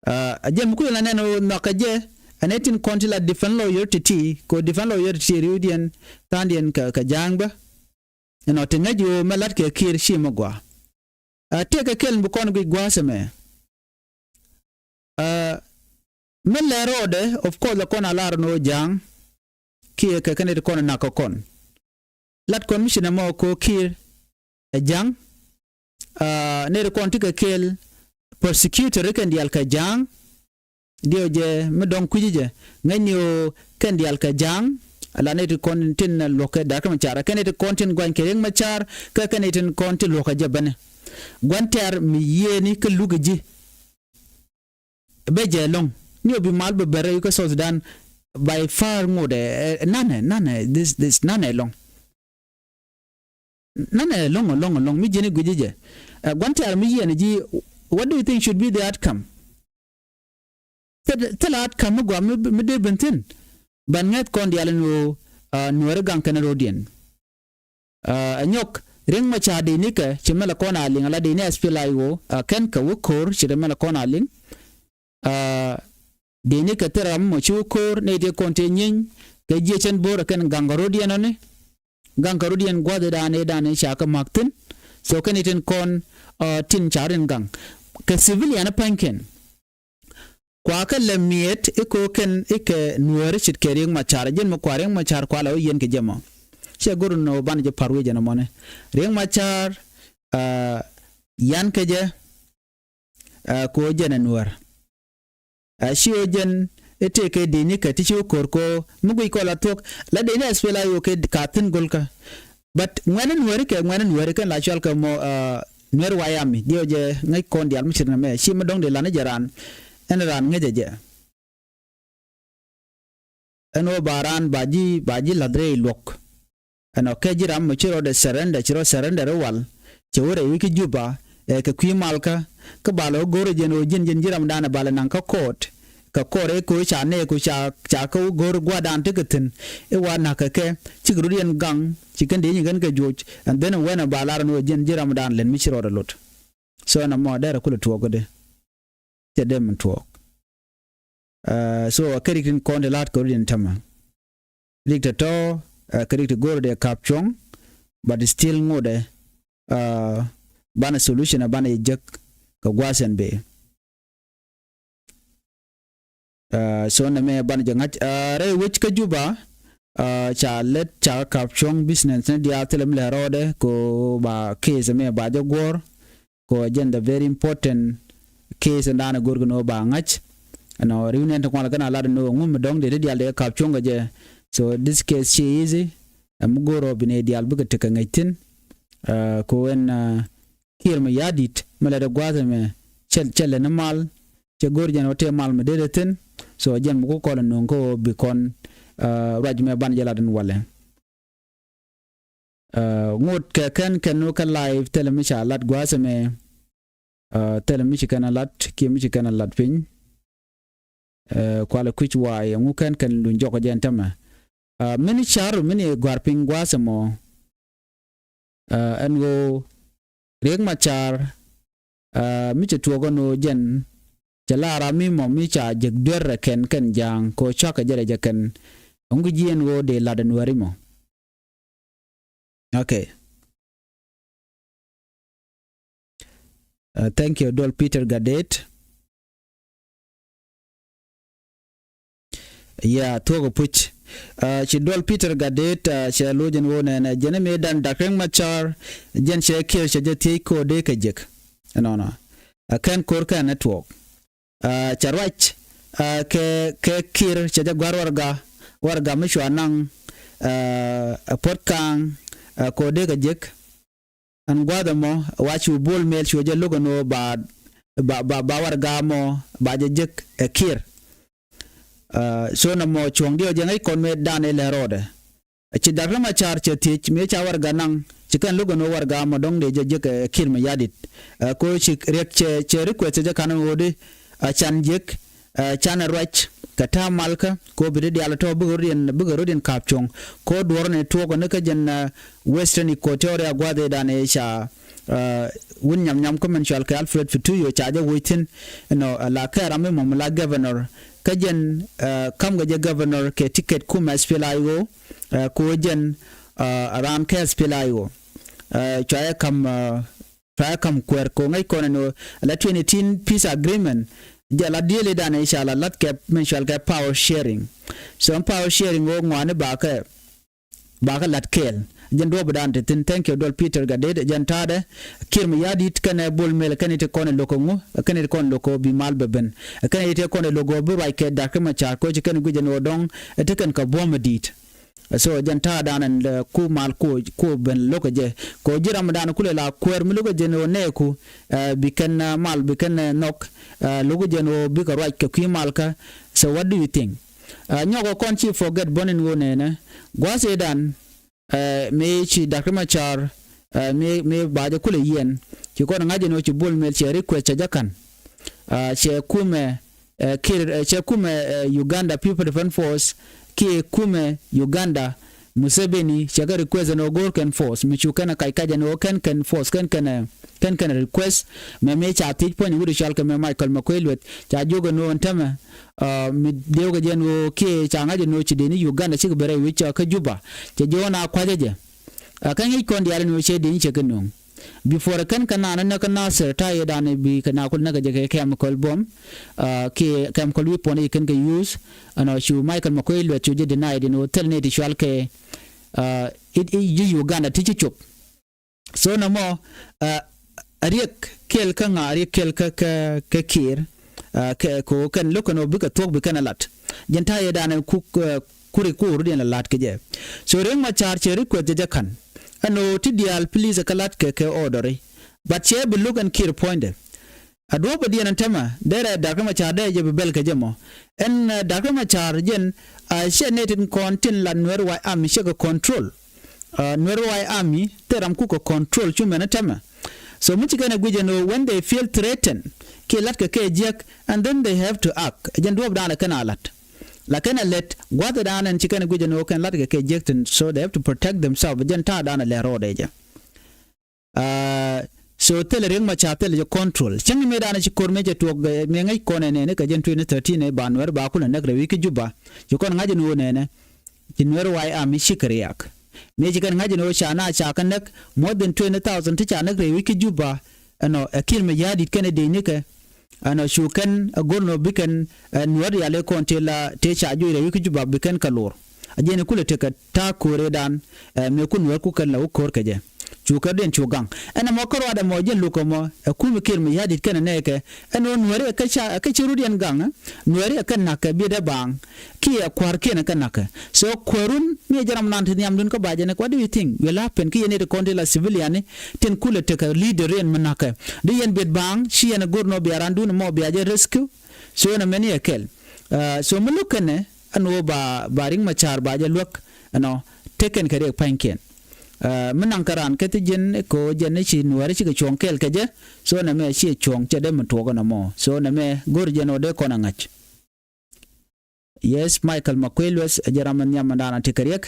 A jɛn mi kuël na nɛn ɣöö nhɔk kɛ jɛ, ɛn ɛ tin kɔn ti la defense lawyer ti ti, ko defense lawyer ti ti riwdiɛn tha̱a̱ŋdiɛn kɛ, kɛ ja̱a̱ŋ bä. Ɛnɔ ti ŋäc ɣöö mɛ la̱t kɛ Kiir ci mɛ gɔaa. A tëëkɛ kɛl mi bi kɔn guic gua̱a̱th ɛmɛ. Ɛ mi lɛ rɔɔdɛ, of course, ɛ kɔn a lar ni ɣöö ja̱a̱ŋ kiɛ kɛ kɛn it kɔn nak kɛ kɔn. Lat kɔn mi ci nɛ mɔ ko Kiir ɛ ja̱a̱ŋ. Ɛ nɛy ti kɔn ti kɛ kɛl prosecutor kɛn diaal kɛ ja̱a̱ŋ. Diɛ jɛ mi dɔ̱ŋ kui̱ci jɛ ŋäcni ɣöö kɛn diaal kɛ ja̱a̱ŋ. Ala nɛy ti kɔn tin luɔ̱kɛ Riek Machar, kɛn nɛy ti kɔn tin guany kɛ Riek Machar, kɛ kɛn nɛy tin kɔn tin luɔ̱kɛ jɛ bänɛ. Gua̱n tɛ̈r mi yiëëni kä luk ji̱. Bɛ jɛ lɔ̱ŋ ni ɣöö bi mal bɛ bɛr rɛy kä South Sudan. By far ŋotdɛ, ɛ, nanɛ, nanɛ, this, this, nanɛ lɔ̱ŋ. Nanɛ lɔ̱ŋ, lɔ̱ŋ, lɔ̱ŋ mi jiɛni gui̱ci jɛ. Ɛ, gua̱n tɛ̈r mi yiëëni ji̱, what do you think should be the outcome? Thil, thil outcome mi gɔaa mi, mi dee ben thi̱n. Ban ŋäth kɔn diaal ɛn ɣöö, a, Nuääri gaŋ kɛn ro̱diɛn. A, ɛ nyɔk Riek Machar dee nikɛ ci mɛlɛ kɔn a liŋ ala dee ni S P L A I O, a, kɛn kɛ wä ko̱r ci mɛlɛ kɔn a liŋ. A, dee nikɛ thil ram mɔ ci wä ko̱r nɛy ti kɔn ti nyieeny kɛ jiɛ cɛn bo̱r ɛ kɛn gaŋ kɛ ro̱diɛn ɔni. Gaŋ kɛ ro̱diɛn gua̱th i̱ dan i̱ dan i̱ ca kɛ ma̱k thi̱n. So kɛn i̱ tin kɔn, a, tin ca rin gaŋ kɛ civilian i̱ pa̱nykɛn. Kua kɛ lɛ miɛt i̱ ko̱ kɛn i̱ kɛ Nuääri ce̱tkɛ Riek Machar, jɛn mi kua Riek Machar kua lɛ wä yɛn kɛ jɛ mɔ. Cɛ go̱r nɔ ban jɛ pa̱r wi̱i̱ jɛn mɔni. Riek Machar, a, yan kɛ jɛ, a, ko̱ jɛn ɛ Nuäär. A, ci ɣöö jɛn i̱ tëëkɛ dini kɛ ti ci wä ko̱r ko̱ mi guic kɔl a thuɔ̱k. La dini S P L A I O kɛ ka thi̱n go̱lkä. But ŋuɛ̈ni Nuääri kɛ ŋuɛ̈ni Nuääri kɛn la cɔal kɛ mɔ, a, Nuer White Army. Diɛ jɛ ŋäc kɔn diaal mi ce̱t ŋa mɛ ci mi dɔ̱ŋ dee lan i̱ jɛ raan. Ɛn raan ŋäc ɛ jɛ. Ɛn ɣöö ba raan ba ji̱, ba ji̱ la̱th rɛy luɔ̱k. Ɛnɔ kɛ ji̱ ram mɔ ci rɔɔdɛ surrender, ci rɔ surrender i̱ wal. Cɛ wä rɛy wi̱c kä Juba, ɛ kɛ kui̱ malkä. Kä ba lɛ wä go̱r ɛ jɛn ɣöö ji̱n, ji̱n ji̱ ramdan ɛ ba lɛ naŋ kä court. Kɛ court ɛ ko̱ ca nɛɛku ca, ca kä wä go̱r gua̱a̱rdan tekɛ thi̱n. I̱ wa na̱k kɛ kɛ, cikɛ rut yɛn gaŋ, ci kɛn dee nyi kɛn kɛ juɔc. And then wɛn ɛ ba lar ɛn ɣöö ji̱n ji̱ ramdan lɛn mi ci rɔɔdɛ lot. So ɛn ɛmɔ dɛrɛ kulɛ tuɔɔk kädɛ. Cɛ dee min tuɔɔk. A, so a kɛ rik tin kɔn ti la̱t kɛ rut in tämɛ. Rik tɔ̱tɔ̱, a kɛ rik ti go̱r dee kap cuɔ̱ŋ, but still ŋotdɛ, a, banɛ solution a banɛ jek kɛ gua̱a̱th ɛn bee. A, so nɛmɛ banɛ jɛ ŋa̱c, a, rɛy wec kä Juba, a, ca lɛt ca kap cuɔ̱ŋ business ni diaal thilɛ mi lɛ rɔɔdɛ ko ba case mɛ ba jɛ guɔ̱r. Ko jɛn the very important case in da̱a̱n a go̱r kɛ ni wä ba ŋa̱c. Ɛnɔ riw nɛn ti kuan lɛ kɛn a lat ni wä ŋum mi dɔ̱ŋ dee ti diaal dee kap cuɔ̱ŋ kɛ jɛ. So this case ci easy. Ɛm go̱r ɔ bi nɛ diaal bikɛ tekɛ ŋäc thi̱n. A, ko ɛn, a, Kiir mi ya̱di̱t mi lɛ dee gua̱a̱th ɛmɛ cɛ, cɛ lɛ ni mal. Cɛ go̱r jɛn wä tëë mal mi dee dee thi̱n. So jɛn mi ku kɔl in nuŋ kä wä bi kɔn, a, ruac mɛ ban jɛ lat in walɛ. A, ŋot kɛ kɛn kɛn wä kä live thilɛ mi ca lat gua̱a̱th ɛmɛ. A, thilɛ mi ci kɛn a lat kiɛ mi ci kɛn a lat piny. A, kualɛ kui̱c waay ɛŋu kɛn kɛn luny jɔk jɛn tämɛ. A, mini car mini gua̱r piny gua̱a̱th ɛmɔ. A, ɛn ɣöö Riek Machar, a, mi cɛ tuɔɔk ɛn ɣöö jɛn cɛ la ram mi mɔ mi ca jek duer rɛ kɛn kɛn ja̱a̱ŋ kɛ ɣöö cakɛ jɛ rɛ jɛ kɛn. Ɛŋu ji̱ ɛn ɣöö dee lat ɛn wääri mɔ. Okay. Uh, thank you, Dual Peter Gadet. Yeah, thuɔk puc. Uh, ci Dual Peter Gadet, uh, cɛ lo̱c ɛn ɣöö nɛnɛ jɛn mi dan Dak Riek Machar, jɛn cɛ Kiir cɛ jɛ thiec kɛ ɣöö dee kɛ jek. Ɛnɔnɔ. Uh, kɛn ko̱r kɛn network. Ah, cɛ ruac, ah, kɛ, kɛ Kiir cɛ jɛ gua̱r warɛga, warɛga mi cua naŋ, ɛ Puɔt Kaŋ, ɛ kɛ ɣöö dee kɛ jek. Ɛn gua̱a̱th ɛmɔ wa cu Bol Mel cu jɛ lo̱k ɛn ɣöö ba, ba, ba, ba warɛga mɔ ba jɛ jek ɛ Kiir. Ɛ so nɔmɔ cuɔ̱ŋ diɛ jɛ ŋäc kɔn mëë dan ëë lɛ rɔɔdɛ. Ci Dak Riɛk Macar cɛ thiec mëë ca warɛga naŋ, ci kɛn lo̱k ɛn ɣöö warɛga mɔ dɔ̱ŋ dee jɛ jek ɛ Kiir Mayardit. Ɛ kɛ ɣöö ci Riɛk cɛ, cɛ request cɛ jɛ ka̱n ɛn ɣöö di a can jek, ɛ can ɛ ruac kɛ ta̱a̱ malkä kɛ ɣöö bi di diaal tɔ̱ bikɛ rɔ̱diɛn, bikɛ rɔ̱diɛn ka̱a̱p cuɔ̱ŋ. Kɛ ɣöö duɔ̱ɔ̱r ni tuɔɔk ni kä jɛn ɛ Western Equatoria gua̱a̱th ëëdan ëë ca ɛ wut nyam nyam kä mɛn cɔal kɛ Alfred Futuyo ca jɛ woc thi̱n. Ɛnɔ ɛ la kɛ ram mi mɔm la governor kä jɛn ɛ ka̱m kɛ jɛ governor kɛ ticket kumɛ SPLA-IO. Ɛ kɛ ɣöö jɛn ɛ raan kɛ SPLA-IO. Ɛ cua jɛ ka̱m ɛ Pɛ kam kuɛɛr kɛ ŋäc kɔn ɛn ɣöö la twenty eighteen peace agreement. Jɛ la deal idan in ca la la̱t kɛ min cɔal kɛ power sharing. So ɛn power sharing ɣöö ŋɔaani bakɛ, bakɛ la̱t kɛɛl. Jɛn duɔ̱ɔ̱p idan ti thi̱n. Thank you duɔl Peter Gatdet. Jɛn ta̱a̱dɛ Kiir Mayardit kɛnɛ Bol Mel kɛn iti kɔn ɛ lo̱k ɛ ŋu, kɛn iti kɔn ɛ lo̱k ɛ bi mal bɛ ben. Kɛn iti kɔn ɛ lo̱k ɛ bi ruac kɛ Dak Riɛk Macar kɛ ɣöö ci kɛn guic ɛn ɣöö dɔ̱ŋ ɛ ti kɛn kɛ buɔ̱m ɛ di̱i̱t. So jɛn ta̱a̱ dan ɛn lɛ ku mal ku, ku ben lo̱k ɛ jɛ. Kɛ ɣöö ji̱ ram dan kulɛ la kuäär mi lo̱k ɛ jɛn ɣöö nɛɛku ɛ bi kɛn ɛ mal bi kɛn ɛ nhɔk. Ɛ lo̱k ɛ jɛn ɣöö bikɛ ruac kɛ kui̱ malkä. So what do you think? Ɛ nyɔkɛ kɔn ci forget bɔn in ɣöö nɛnɛ gua̱a̱th ëëdan ɛ mëë ci Dak Riɛk Macar ɛ mëë, mëë ba jɛ kulɛ yiɛn. Ci kɔn ŋa̱c ɛn ɣöö ci Bol Mel cɛ request cɛ jɛ ka̱n. Ɛ cɛ kumɛ ɛ Kiir ɛ cɛ kumɛ ɛ Uganda People Defense Force kiɛ kumɛ Uganda Museveni cɛ kɛ request ɛn ɣöö go̱o̱r kɛn force mi cu kɛn ɛ kac kac ɛn ɣöö kɛn kɛn force kɛn kɛn ɛ kɛn kɛn request. Mɛ mëë ca thiec puɔ̱ny wut cɔal kɛ mɛ Michael Makuei Lueth ca jiök ɛn ɣöö ɛn tämɛ ɛ mi dee wä kɛ jɛ ɛn ɣöö kiɛ ca ŋa̱c ɛn ɣöö ci dee ni Uganda cikɛ ben rɛy wi̱c kä Juba. Cɛ jiök ɛn a kua̱cä jɛ. Ɛ kä ŋi̱i̱c kɔn diaal ɛn ɣöö cɛ dee ni cɛ kɛ nöŋ. Before kɛn kɛ naan näk kä Nasir ta̱yɛ dan bi kɛ na kul näk kɛ jɛ kɛ chemical bomb. Ɛ kiɛ chemical weapon i̱ kɛn kɛ use. Ɛnɔ cu Michael Makuei Lueth cu jɛ deny din ɣöö thil ni ti cual kɛ ɛ i̱ ji̱ Uganda ti ci cop. So nɔmɔ ɛ Riɛk kɛl kä ŋa, Riɛk kɛl kä, kä, kä Kiir. Ɛ kɛ, kɛ ɣöö kɛn lo̱k kɛn ɣöö bikɛ thuɔ̱k bi kɛn ɛ lat. Jɛn ta̱yɛ dan ɛ kuk ɛ kuri kuur diɛn la la̱t kɛ jɛ. So Riɛk Macar cɛ request jɛ jɛ ka̱n ɛn ɣöö ti diaal please ɛ kä la̱t kɛ kɛ order i̱. But cɛ bi lo̱k ɛn Kiir puɔ̱nydɛ. A duɔ̱ɔ̱p ɛ diɛn ɛn tämɛ derɛ Dak Riɛk Macar dee jɛ bi bɛl kɛ jɛ mɔ. Ɛn ɛ Dak Riɛk Macar jɛn a ciɛ nɛy tin kɔn tin la Nuɛr White Army ciɛ kɛ control. Ɛ Nuɛr White Army thil ram kuk kɛ control cu mɛn ɛ tämɛ. So mi ci kɛn ɛ guic ɛn ɣöö when they feel threatened kiɛ la̱t kɛ kɛ jiäk and then they have to act. Jɛn duɔ̱ɔ̱p dan ɛ kɛn a la̱t. La kɛn ɛ lät gua̱th ɛ dan ɛn ci kɛn ɛ guic ɛn ɣöö kɛn la̱t kɛ kɛ jiäk tin, so they have to protect themselves. Jɛn ta̱a̱ dan ɛ lɛ rɔɔdɛ jɛ. Ɛ so thilɛ Riɛk Macar thilɛ jɛ control. Cäŋ mëë danɔ ci ko̱r mëë cɛ tuɔɔk ɛ mëë ŋäc kɔn ɛ nɛni kɛ jɛn twenty thirteen ɛ ba Nuɛr ba kulɛ näk rɛy wi̱c kä Juba. Ci kɔn ŋa̱c ɛn ɣöö nɛnɛ ci Nuɛr White Army cikɛ riaak. Mëë ci kɛn ŋa̱c ɛn ɣöö ca na ca kɛ näk more than twenty thousand ti ca näk rɛy wi̱c kä Juba. Ɛnɔ ɛ Kiir Mayardit kɛnɛ dee nikɛ. Ɛnɔ cu kɛn ɛ go̱r nɔ bi kɛn ɛ Nuɛr rial ɛ kɔn tëë la tëë ca juɔc rɛy wi̱c kä Juba bi kɛn kɛ lor. A jɛn ɛ kulɛ tekɛ ta̱a̱ ko̱r ëëdan ɛ mëë ku Nuɛr ku kɛn la wä ko̱r kɛ jɛ. Cu kɛ diɛn cu gaŋ ɛn ɛmɔ kä ruaadɛ mɔ jɛn lukɛ mɔ ɛ kumɛ Kiir Mayardit kɛnɛ nɛɛkɛ. Ɛn ɣöö Nuɛri ɛ kä ca ɛ kä ci rut yɛn gaŋ ɛ Nuɛri ɛ kä na̱kɛ biɛtdɛ baaŋ. Kiɛ kua̱rkiɛn ɛ kä na̱kɛ. So kuäärun mi ɛ jɛ ram nan ti nhiamdun kä ba jɛ nɛ, what do you think will happen? Kiɛ ni ti kɔn ti la civilian ni tin kulɛ tekɛ leader yɛn mi na̱kɛ. Di yɛn biɛt baaŋ ci yɛn ɛ go̱r nɔ bia randun mɔ bia jɛ rescue. So ɛn ɛmɛni ɛ kɛl. Ɛ so mi lo̱k kɛnɛ ɛn ɣöö ba, ba Riɛk Macar ba jɛ luäk ɛnɔ tekɛn kɛ Riɛk pa̱nykiɛn. Ɛ mi naŋ kɛ raan kɛ thi ji̱n kɛ ɣöö jɛn ni ci Nuɛri cikɛ cuɔ̱ɔ̱ŋ kɛɛl kɛ jɛ. So nɛmɛ ciɛ cuɔ̱ɔ̱ŋ cɛ dee mi tuɔɔk ɛn ɛmɔ. So nɛmɛ go̱r jɛn ɣöö dee kɔn ɛ ŋa̱c. Yes, Michael Makuei Lueth ɛ jɛ ram mi nhiam mi da̱a̱n a ti kɛ Riɛk.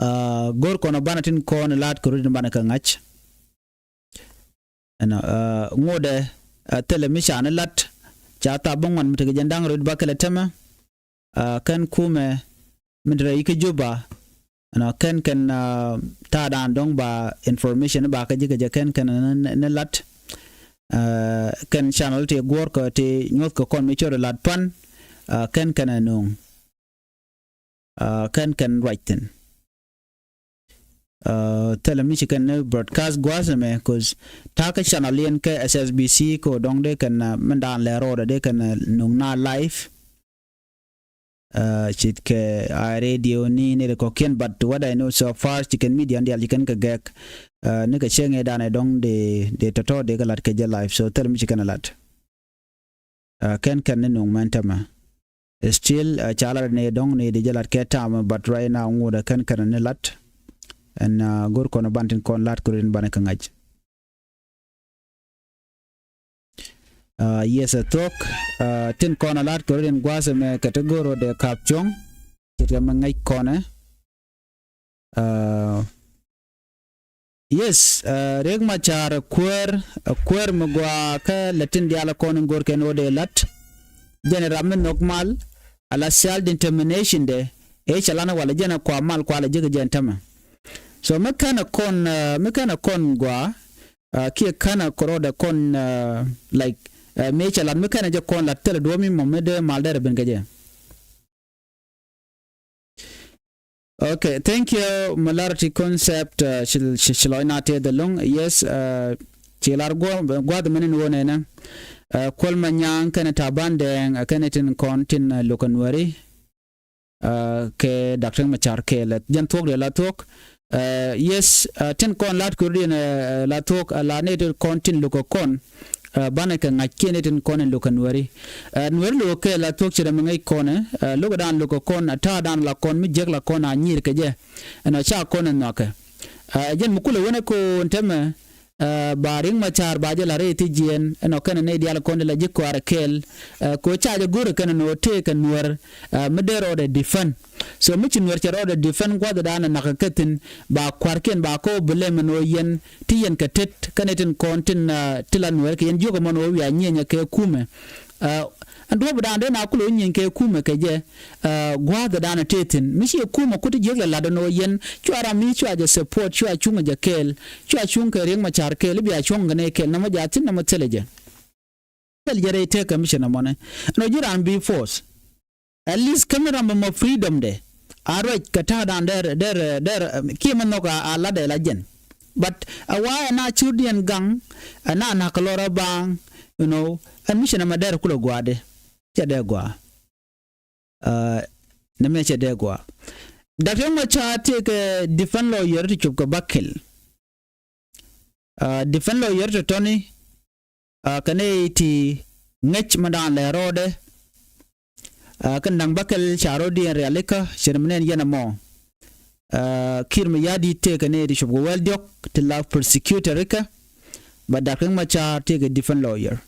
Ɛ go̱r kɔn ɔ banɛ tin kɔn ɛ la̱t kɛ rut in banɛ kɛ ŋa̱c. Ɛnɔ ɛ ŋotdɛ ɛ thilɛ mi ca ni lat ca thap bä ŋuan mi tekɛ jɛn da̱ŋ rut ba kɛlɛ tämɛ. Ɛ kɛn kumɛ mi te rɛy kä Juba. Ɛnɔ kɛn kɛn ɛ ta̱a̱ da̱a̱n dɔ̱ŋ ba information ba kä ji̱ kɛ jɛ kɛn kɛn ni, ni, ni lat. Ɛ kɛn channel ti guɔ̱ɔ̱r kɛ ti nyuɔ̱th kɛ kɔn mi cɔr lat pan. Ɛ kɛn kɛn ɛ nuŋ. Ɛ kɛn kɛn ruac thi̱n. Ɛ thilɛ mi ci kɛn ni broadcast gua̱a̱th ɛmɛ, 'cause ta̱a̱ kä channel yɛn kɛ S S B C kɛ dɔ̱ŋ dee kɛn ɛ min da̱a̱n lɛ rɔɔdɛ dee kɛn ɛ nuŋ na live. Ci kɛ a radio ni ni ri kɔkiɛn, but what I know so far ci kɛn media dial ci kɛn kɛ gɛk. Ni kɛ cieŋ ɛ danɛ dɔŋ de de tɔtɔ de kɛ lat kɛ jɛ live, so thil mi ci kɛn a lat. Kɛn kɛn ni nuŋ mɛn tämɛ. Still ca lat ni dɔŋ ni di jɛ lat kɛ tam, but right now ŋut kɛn kɛn ni lat. Ɛn go̱r kɔn ban tin kɔn lat kɛ rin ban kɛ ŋa̱c. Yes, ɛ thuɔ̱k. Tin kɔn a lat kɛ rin gua̱a̱th ɛmɛ kɛ ti go̱r wä dee kap cuɔ̱ŋ. Ce̱tkɛ mi ŋäc kɔnɛ. Yes, Riek Machar ɛ kuäär, ɛ kuäär mi gɔaa kä lɛ tin diaal kɔn in go̱r kɛn wä dee lat. Jɛn ɛ ram mi nhök mal, ala self determination dɛ, ëë cɛ lan walɛ jɛn ɛ kua mal kua lɛ ji̱ kɛ jɛn tämɛ. So mi kɛn ɛ kɔn, mi kɛn ɛ kɔn gɔaa, kiɛ kɛn ɛ kɛ rɔɔdɛ kɔn, like, mëë cɛ lat mi kɛn ɛ jɛ kɔn lat thilɛ duɔ̱ɔ̱p mi mɔ mi dee mal dee rɛ ben kɛ jɛ. Okay, thank you. Malarity concept, ci lɔc na tëë dhɛ loŋ. Yes, ci lar gua̱th mɛn in wonɛ nɛ. Kuɔl ma nyaŋ kɛnɛ ta̱a̱ ban dɛɛŋ kɛnɛ tin kɔn tin lukɛ nuɛri. Kɛ Dak Riek Machar kɛɛlɛ jɛn thuɔ̱k dee la thuɔ̱k. Yes, tin kɔn lat kuri diɛn la thuɔ̱k, la ni tin kɔn tin lukɛ kɔn. Banɛ kɛ ŋa̱c kiɛn ni tin kɔn in lukɛ nuɛri. Nuɛri lukɛ kɛ la thuɔ̱k ci rɛ mi ŋäc kɔnɛ. Lukɛ dan lukɛ kɔn, a ta̱a̱ dan la kɔn mi jek la kɔn a nyir kɛ jɛ. Ɛnɔ ca kɔn in nhɔakɛ. Jɛn mi kulɛ wänɛ ko̱o̱n tɛmɛ. Ba Riek Machar ba jɛ la rɛy thi jiɛn ɛnɔ kɛnɛ nɛy diaal kɔn di la ji̱ kɔaarɛ kɛɛl. Ko ca jɛ go̱rɛ kɛnɛ nɔ tëë kɛ nuɛr mi dee rɔɔdɛ defend. So mi ci nuɛr cɛ rɔɔdɛ defend gua̱th dan ɛ nak kɛ thi̱n ba kua̱rkiɛn ba kɔ bi lɛm ɛn ɣöö yɛn ti yɛn kɛ tet kɛnɛ tin kɔn tin ti la nuɛr kɛ yɛn jiök ɛmɔn ɣöö wiaa nyieenyɛ kɛ kumɛ. Ɛn duɔ̱ɔ̱p dan dee na kulɛ wä nyieny kɛ kumɛ kɛ jɛ. Gua̱a̱th dan a tëë thi̱n mi ci kumɛ kut jiäk lɛ lat ɛn ɣöö yɛn cua ram mi cua jɛ support, cua cuŋ jɛ kɛɛl, cua cuŋ kɛ Riek Machar kɛɛl i̱ bia cuɔ̱ŋ kɛ nɛy kɛɛl nɔmɔ jaa thi̱n nɔmɔ thilɛ jɛ. Thil jɛ rɛy tëë kɛ mi ci nɔmɔnɛ ɛn ɣöö ji̱ ran bi force. At least kä mi ram bä mɔ freedom dɛ a ruac kɛ ta̱a̱ dan dɛr dɛr dɛr kiɛ mi nhɔk a lat dɛ la jɛn. But a wa ɛ na cur diɛn gaŋ ɛ na nak kɛ lɔr a baŋ, you know, ɛn mi ci nɔmɔ dɛr kulɛ gua̱a̱ dɛ. Cɛ dee gɔaa. Nɛ mɛ cɛ dee gɔaa. Dak Riek Machar tëëkɛ defend lawyer ti cop kɛ bakil. Defend lawyer ti tɔni kɛ nɛy ti ŋäc mi da̱a̱n lɛ rɔɔdɛ. Kɛ da̱ŋ bakil ca rɔɔdiɛn rialikä cɛ ri mi nɛn yɛn ɛmɔ. Kiir mi ya̱di̱t tëëkɛ nɛy ti cop kɛ wɛl diɔ̱k ti la prosecutor rikä. Ba Dak Riek Machar tëëkɛ defend lawyer.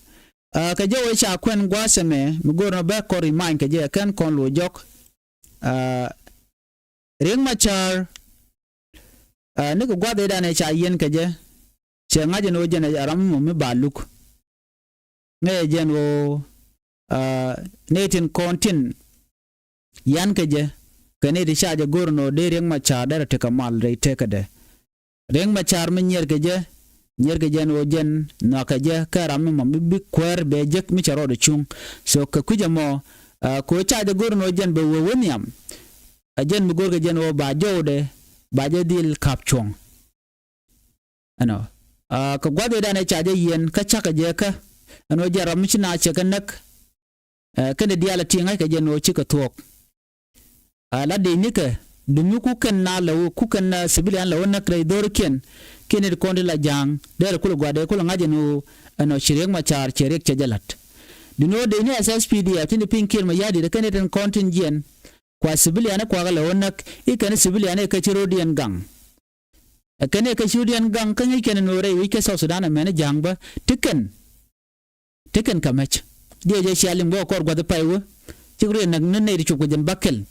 Kɛ jɛ wee ca kuɛn gua̱a̱th ɛmɛ mi go̱o̱r nɔ bɛ kɔn remind kɛ jɛ kɛn kɔn luɔ jɔk. Riek Machar nikɛ gua̱a̱th ëëdan ɛ ca yiɛn kɛ jɛ. Cɛ ŋa̱c ɛn ɣöö jɛn ɛ ram mɔ mi ba luk. Ŋäcɛ jɛn ɣöö nɛy tin kɔn tin yan kɛ jɛ kɛ nɛy ti ca jɛ go̱r ɛn ɣöö dee Riek Machar derɛ tekɛ mal rɛy tekädɛ. Riek Machar mi nyier kɛ jɛ, nyier kɛ jɛ ɛn ɣöö jɛn nhɔakɛ jɛ kɛ ram mi mɔ mi bi kuäär bɛ jek mi cɛ rɔɔdɛ cuŋ. So kɛ kui̱c ɛmɔ kɛ ɣöö ca jɛ go̱r ɛn ɣöö jɛn bɛ wee wä nhiam. Ɛ jɛn mi go̱r kɛ jɛn ɣöö ba jɔwdɛ ba jɛ dhil ka̱p cuɔ̱ŋ. Ɛnɔ kɛ gua̱th ëëdan ɛ ca jɛ yiɛn kä cakɛ jɛ kä ɛn ɣöö jɛn ram mi ci na cɛ kɛ näk. Kɛn diaal ɛ ti ŋa̱ckɛ jɛ ɛn ɣöö cikɛ thuɔ̱k. A la dee nikɛ dumi ku kɛn na lɛ wä ku kɛn na civilian lɛ wä näk rɛy dho̱rikiɛn. Kiɛn it kɔn ti la ja̱a̱ŋ derɛ kulɛ gua̱dɛ kulɛ ŋa̱c ɛn ɣöö ɛnɔ ci Riek Machar cɛ Riek cɛ jɛ la̱t. Duni ɣöö dee ni SSPDF tin di pi̱ny Kiir Mayardit kɛn it tin kɔn tin jiɛn. Kua civilian ɛ kuakä lɛ wä näk i̱ kɛn civilian ɛ kɛ ci ro̱diɛn gaŋ. Ɛ kɛn ɛ kɛ ci ro̱diɛn gaŋ kä ŋäc kɛn ɛ no̱o̱rɛ i̱ wi̱c kɛ South Sudan ɛ mɛn ɛ ja̱a̱ŋ bä ti kɛn. Ti kɛn kä mɛc diɛ jɛ cia lim bä kɔr gua̱th pay wä. Cik riɛn näk ni nɛy ti cop kɛ jɛn bakɛl.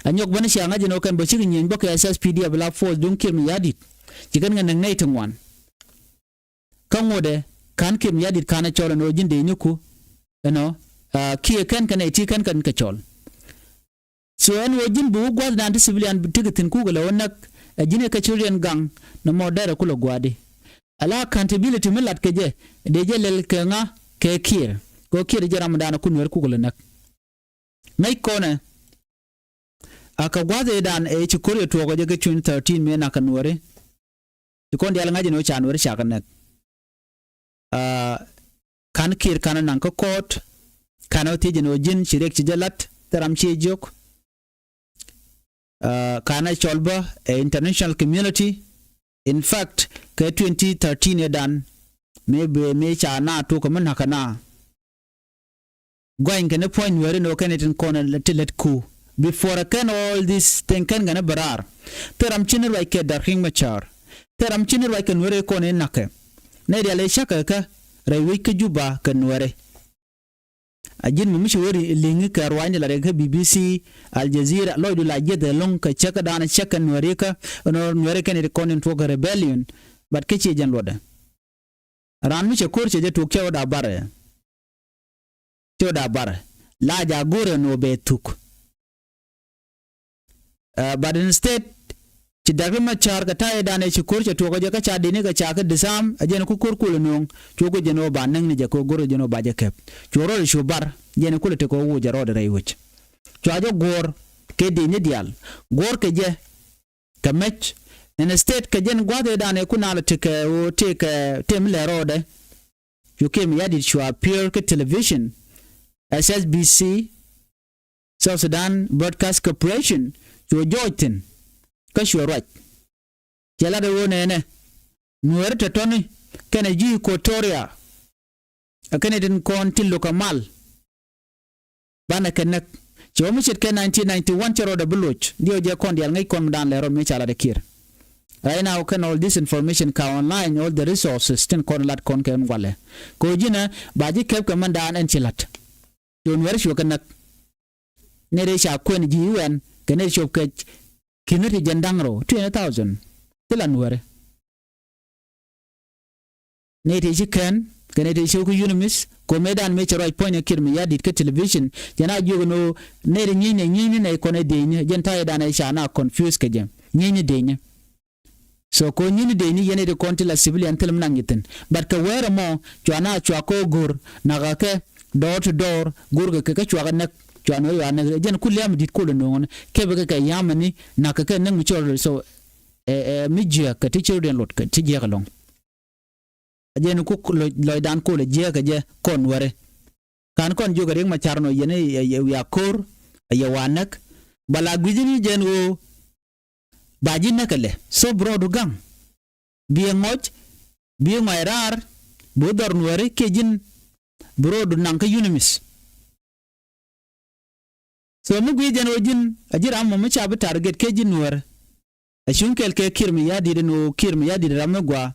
Ɛ nyɔk bä ni cia ŋa̱c jɛn ɣöö kɛn bä cik nyieny bä kɛ SSPDF la force duŋ Kiir Mayardit. Ci kɛn kɛ näk nɛy ti ŋuan. Kä ŋotdɛ ka̱n Kiir Mayardit ka̱n ɛ cɔl ɛn ɣöö ji̱n dee ni ku ɛnɔ kiɛ kɛn kɛ nɛy ti kɛn kɛn kɛ cɔl. So ɛn ɣöö ji̱n bi wä gua̱thdan ti civilian bi tekɛ thi̱n kukɛ lɛ wä näk ɛ ji̱n ɛ kɛ ci ro̱diɛn gaŋ. Nɔmɔ dɛrɛ kulɛ gua̱a̱di. Ala accountability mi lat kɛ jɛ dee jɛ lɛl kɛ ŋa kɛ Kiir. Kɛ ɣöö Kiir jɛ ramdan ɛ ku Nuɛr kukɛ lɛ näk. Ŋäc kɔnɛ a kɛ gua̱th ëëdan ëë ci ko̱r yɛ tuɔɔk ɛ jɛ kɛ twenty thirteen mëë nak kɛ Nuɛri. Ci kɔn diaal ŋa̱c ɛn ɣöö ca Nuɛri ca kɛ näk. Ka̱n Kiir ka̱n ɛ naŋ kä court ka̱n ɛ thiec ɛn ɣöö ji̱n ci Riek ci jɛ la̱t thil ram ci jiök. Kanɛ cɔl bä ɛ international community. In fact, kɛ twenty thirteen ëëdan, mëë bëë mëë ca na tuɔk kä mi nakä na guany kɛn puɔ̱ny Nuɛri ni wä kɛn itin kɔn ti lät ku. Before kɛn all this thing kɛn kɛn bɛ raar. Thil ram ci ni ruac kɛ Dr. Riek Machar. Thil ram ci ni ruac kɛ Nuɛri kɔn in nakä. Nɛ dial ɛ cäkä kä rɛy wec kä Juba kɛ Nuɛri. A ji̱n mi mi ci wä li̱ŋ kɛ ruacni la rɛy kä B B C, Al Jazeera, lɔcdu la jiɛth ɛlɔ̱ŋ kɛ cäkä da̱a̱n cäkä Nuɛri kä, ɛn ɣöö Nuɛri kɛn itin kɔn in tuɔk kɛ rebellion. But kä ci jɛn luɔtdɛ. Raan mi cɛ ko̱r cɛ jɛ tuk cɛ wä da barɛ. Cɛ wä da barɛ la ja go̱rɛ nɔ bɛ thuk. But instead, ci Dr. Riek Machar kɛ ta̱yɛ danɛ ci ko̱r cɛ tuɔk jɛ kä ca dini kɛ ca kä disam a jɛn ku ko̱r kulɛ no̱o̱ŋ. Cu ku jɛn wä ba näŋ ni jɛ kɛ go̱r jɛn wä ba jɛ kɛp. Cu rɔɔdɛ cu bar jɛn kulɛ tekɛ wä wuc jɛ rɔɔdɛ rɛy wec. Cua jɛ guɔ̱ɔ̱r kɛ dini diaal guɔ̱ɔ̱r kɛ jɛ. Kɛ mec instead kɛ jɛn gua̱th ëëdan ëë kun alɛ tekɛ ɣöö tekɛ tem lɛ rɔɔdɛ. Cu Kiir Mayardit cua appear kä television, S S B C, South Sudan Broadcast Corporation, cu jɔɔc thi̱n kä cua ruac. Cɛ lat ɛ ɣöö nɛɛnɛ Nueeri tɔ̱tɔ̱ni kɛnɛ ji̱ Equatoria. Ɛ kɛn itin kɔn tin lo̱k kɛ mal. Banɛ kɛ näk. Cɛ wä mi ce̱tkɛ nineteen ninety one cɛ rɔɔdɛ bi loc diɛw jɛ kɔn diaal ŋäc kɔn mi daan lɛ rɔ mi ca lat ɛ Kiir. Right now kɛn all this information ka online, all the resources tin kɔn lat kɔn kɛ ɛn walɛ. Kɛ ɣöö ji̱nɛ ba ji̱ kɛp kɛ mɛn daan ɛn ci la̱t. Cɛ wä Nuɛri cuɛ kɛ näk. Nɛy rɛy ca kuɛn ji̱ wɛn kɛ nɛy cop kɛ ki̱n ti jɛn da̱ŋ rɛw twenty thousand. Ti la Nuɛri. Nɛy ti ci kɛn kɛ nɛy ti ci wä kä UNMISS kɛ mëëdan mëë cɛ ruac puɔ̱ny ɛ Kiir Mayardit kä television. Jɛn a jiök ni ɣöö nɛy ti nyiecnɛ nyiecni nɛy kɔn ɛ diecni jɛn ta̱yɛ danɛ ca na confuse kɛ jɛ nyiecni diecni. So kɛ ɣöö nyiecni diecni yɛn nɛy ti kɔn ti la civilian thil mi naŋ nyi thi̱n. But kɛ wäärä mɔ cua na cua kɛ ɣöö go̱r nakä kɛ door to door go̱r kɛ kɛ kä cua kɛ näk. Cua ni ɣöö yua näk jɛn ku liam di̱t kol ɛ no̱o̱ŋni kɛ bɛ kɛ kɛ yamani nakä kɛ näk mi cɔl so. Ɛ ɛ mi jiääk kɛ ti ci rɔ̱diɛn lot kɛ ti jiääk ɛlɔ̱ŋ. A jɛn ku lɔcdan kol a jiääk kɛ jɛ kɔn Nuɛri. Ka̱n kɔn jiök a Riek Machar nɔ yɛn ɛ wiak ko̱r a yɛ wa näk. Ba la gui̱cni jɛn ɣöö ba ji̱ näk ɛlɛ so bi rɔɔdu gaŋ. Bi ɛ ŋɔc bi ɛ ŋɔc raar bi wä dhɔr Nuɛri kiɛ ji̱n bi rɔɔdu naŋ kä UNMISS. So mi gui̱i̱c jɛn ɣöö ji̱n a ji̱ ram mɔ mi ca bi target kɛ ji̱ Nuäär. A cuŋ kɛl kɛ Kiir Mayardit ɛn ɣöö Kiir Mayardit ram mi gɔaa.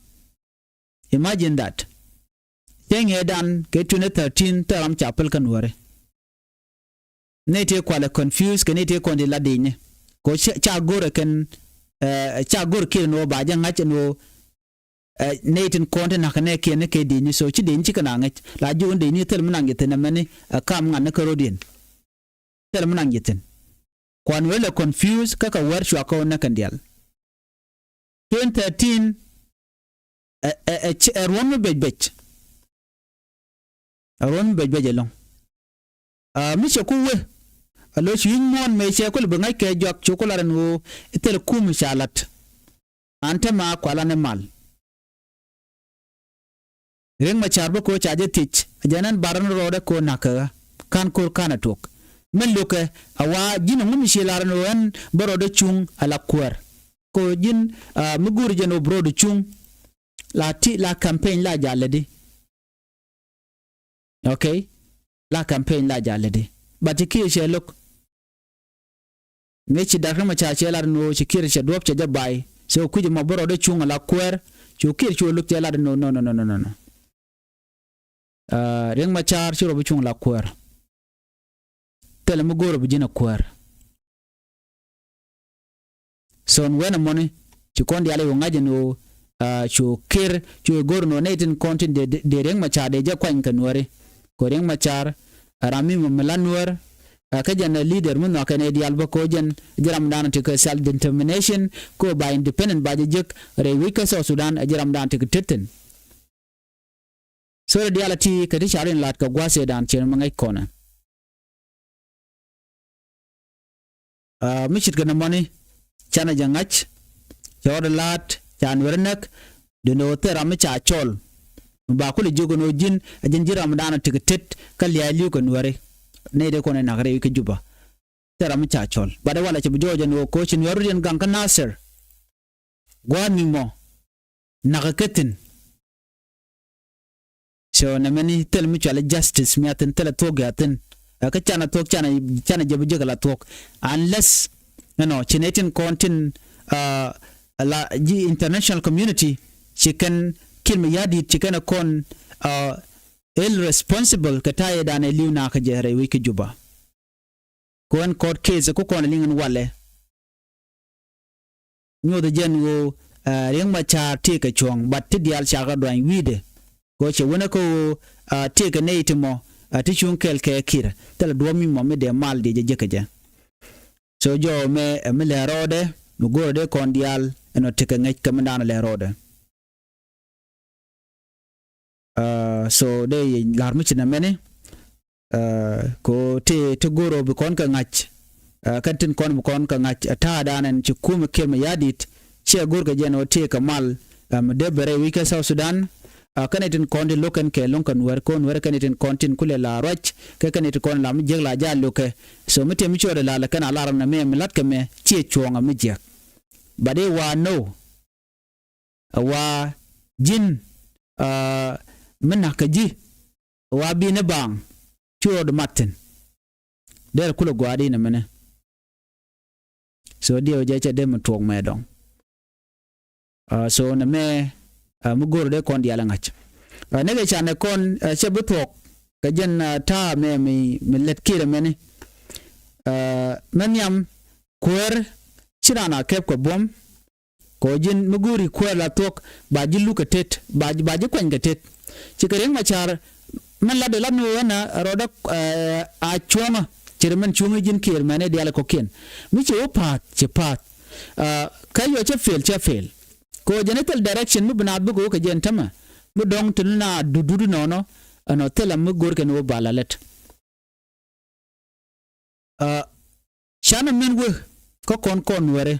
Imagine that. Cɛ ŋiɛɛdan kɛ twenty thirteen thil ram ca päl kä Nuääri. Nɛy tëë kualɛ confuse kɛ nɛy tëë kɔn di la di̱i̱cni. Kɛ ɣöö ca go̱r ɛ kɛn ca go̱r Kiir ɛn ɣöö ba jɛ ŋa̱c ɛn ɣöö nɛy tin kɔn ti na̱k kɛ nɛɛkiɛn ni kɛ di̱i̱cni so ci di̱i̱cni ci kɛ na ŋäc la ji̱ wun di̱i̱cni thil mi naŋ ji̱ thi̱n ɛmɛni ɛ kam ŋa̱n ni kä ro̱diɛn. Thil mi naŋ ji̱ thi̱n kuan wee lɛ confuse kä kɛ wɛr cua kä wä näk kɛn diaal. Twenty thirteen ɛ ruɔ̱n mi bec bec. Ɛ ruɔ̱n mi bec bec ɛlɔ̱ŋ. Mi cɛ ku wee a lo̱c wi̱c muɔ̱ɔ̱n mëë cɛ ku lɛ bi ŋa̱c kɛ jɔak cu ku lar ɛn ɣöö thil kum ca la̱t. An te ma kualan ɛ mal. Riek Machar bä ko̱ ca jɛ thiec a jɛn ɛn bar ni rɔɔdɛ ko̱ na̱k kɛ ɣä ka̱n ko̱r ka̱n a tuɔk. Min lo̱kɛ a wa ji̱n ɛŋu mi ci lar ɛn ɣöö ɛn bä rɔɔdɛ cuŋ a la kuäär. Ko̱ ji̱n mi go̱o̱ri jɛn ɣöö bi rɔɔdɛ cuŋ la ti la campaign la ja̱ lätdi. Okay. La campaign la ja̱ lätdi. But ci Kiir cɛ lo̱k. Ŋäc ci Dak Riek Machar cɛ lat ni ɣöö ci Kiir cɛ duɔ̱p cɛ jɛ bay. So kui̱c ɛmɔ bi rɔɔdɛ cuŋ ala kuäär. Cu Kiir cu lo̱k cɛ lat ni ɣöö no no no no no. Riek Machar ci rɔ bi cuŋ ala kuäär. Thilɛ mi go̱o̱r ɔ bi ji̱n a kuäär. So ɛn wen ɛmɔni ci kɔn diaal i̱ wä ŋa̱c ɛn ɣöö cu Kiir cu i̱ go̱r ɛn ɣöö nɛy tin kɔn tin dee Riek Machar dee jɛ kuany kɛ Nuääri. Kɛ Riek Machar ɛ ram mi mɔ mi la Nuäär. Kä jɛn ɛ leader mi nhɔakɛ nɛy diaal bä kɛ ɣöö jɛn ji̱ ramdan ti kɛ self determination kɛ ɣöö ba independent ba jɛ jek rɛy wec kä South Sudan ɛ ji̱ ramdan ti kɛ tet thi̱n. Thorɛ diaal a ti kɛ ti ca rin la̱t kɛ gua̱a̱th ëëdan cien mi ŋäc kɔnɛ. Mi ce̱tkɛ nɔmɔni canɛ jɛ ŋa̱c. Cɛ ɣɔt la̱t ca Nuɛr näk. Duundɛ ɣöö thil ram mi ca cɔl mi ba kulɛ jiök ɛn ɣöö ji̱n a ji̱n ji̱ ramdan a tekɛ tet kä lia̱a̱ li̱w kɛ Nuääri. Nɛy dee kɔn ɛ nak rɛy kä Juba. Thil ram mi ca cɔl. Bat ɛ walɛ cɛ bi jɔɔc ɛn ɣöö koci Nuɛɛr rut yɛn gaŋ kä Nasir. Gua̱a̱th mi mɔ nakä kä thi̱n. So nɛ mɛni thil mi cual justice mi a thi̱n thil a thuɔ̱k ya thi̱n. Ɛ kä canɛ thuɔ̱k canɛ canɛ jɛ bi jek la thuɔ̱k. Unless ɛnɔ ci nɛ tin kɔn tin la ji̱ international community ci kɛn Kiir Mayardit ci kɛn ɛ kɔn ill responsible kɛ ta̱yɛ danɛ li̱w nakä jɛ rɛy wec kä Juba. Kɛ ɣän court case ku kɔn liŋ in walɛ. Nyuɔth jɛn ɣöö Riek Machar tëëkɛ cuɔ̱ŋ, but ti diaal cakɛ duany wi̱i̱dɛ. Kɛ ɣöö cɛ wänä kä ɣöö tëëkɛ nɛy ti mɔ ti cuŋ kɛɛl kɛ Kiir thilɛ duɔ̱ɔ̱p mi mɔ mi dee mal dee jɛ jek kɛ jɛ. So jɔw mɛ ɛ mi lɛ rɔɔdɛ mi go̱o̱rä dee kɔn diaal ɛnɔ tekɛ ŋäc kɛ mi daanɔ lɛ rɔɔdɛ. So dee yɛ la̱r mi ci nɛ mɛni. Ko ti ti go̱o̱r ɔ bi kɔn kɛ ŋa̱c. Kä tin kɔn bi kɔn kɛ ŋa̱c ɛ ta̱a̱ da̱a̱n ɛn ci kumɛ Kiir Mayardit ciɛ go̱o̱r kɛ jɛn ɔ ti kɛ mal. Mi dee bɛ rɛy wi̱c kä South Sudan. Kä ni tin kɔn ti lo̱k kɛn kɛ lo̱ŋ kɛ Nuɛɛr, ko Nuɛɛr kɛ ni tin kɔn tin kulɛ la ruac kɛ kɛ ni tin kɔn la mi jiäk la jal lo̱kɛ. So mi tiɛ mi cuɔt ɛ la lɛ kɛn a lar ɛn ɛmɛ mi la̱t kɛ mɛ ciɛ cuɔ̱ɔ̱ŋ ɛ mi jiäk. But i̱ wa no. Ɛ wa ji̱n mi na̱k kä ji̱ ɛ wa bi̱i̱n i̱ baaŋ. Cu rɔɔd mat thi̱n. Derɛ kulɛ gua̱a̱r in ɛmɛnɛ. So diɛw jɛ cɛ dee mi tuɔɔk mɛ dɔ̱ŋ. So nɛ mɛ mi go̱o̱r dee kɔn diaal ɛ ŋa̱c. Nɛ kɛ canɛ kɔn cɛ bi tuɔɔk kɛ jɛn ta̱a̱ mɛ mi lɛt Kiir ɛmɛni. Mɛ nhiam kuäär ci raan a kɛp kɛ buɔ̱m. Kɔ ji̱n mi go̱o̱ri kuäär la thuɔ̱k ba ji̱ luk kɛ tet ba ji̱ kuany kɛ tet. Ci kɛ Riek Machar mɛn lat dee lat ni wä wänä rɔɔdä a cuɔ̱ŋä. Ci ri mɛn cuŋä ji̱n Kiir mɛn i̱ diaal kɔ̱kiɛn mi ci wä pa̱a̱th ci pa̱a̱th. Kä yɔ cä fail cä fail. Kɔ jɛn i̱ thil direction mi bi naath bikɛ wä kɛ jɛn tämɛ mi dɔ̱ŋ ti ni na dut dut inɔnɔ. Ɛnɔ thilɛ mi go̱o̱r kɛn wä ba la lät. Canɛ min wek kä kɔn kɔn Nuɛri.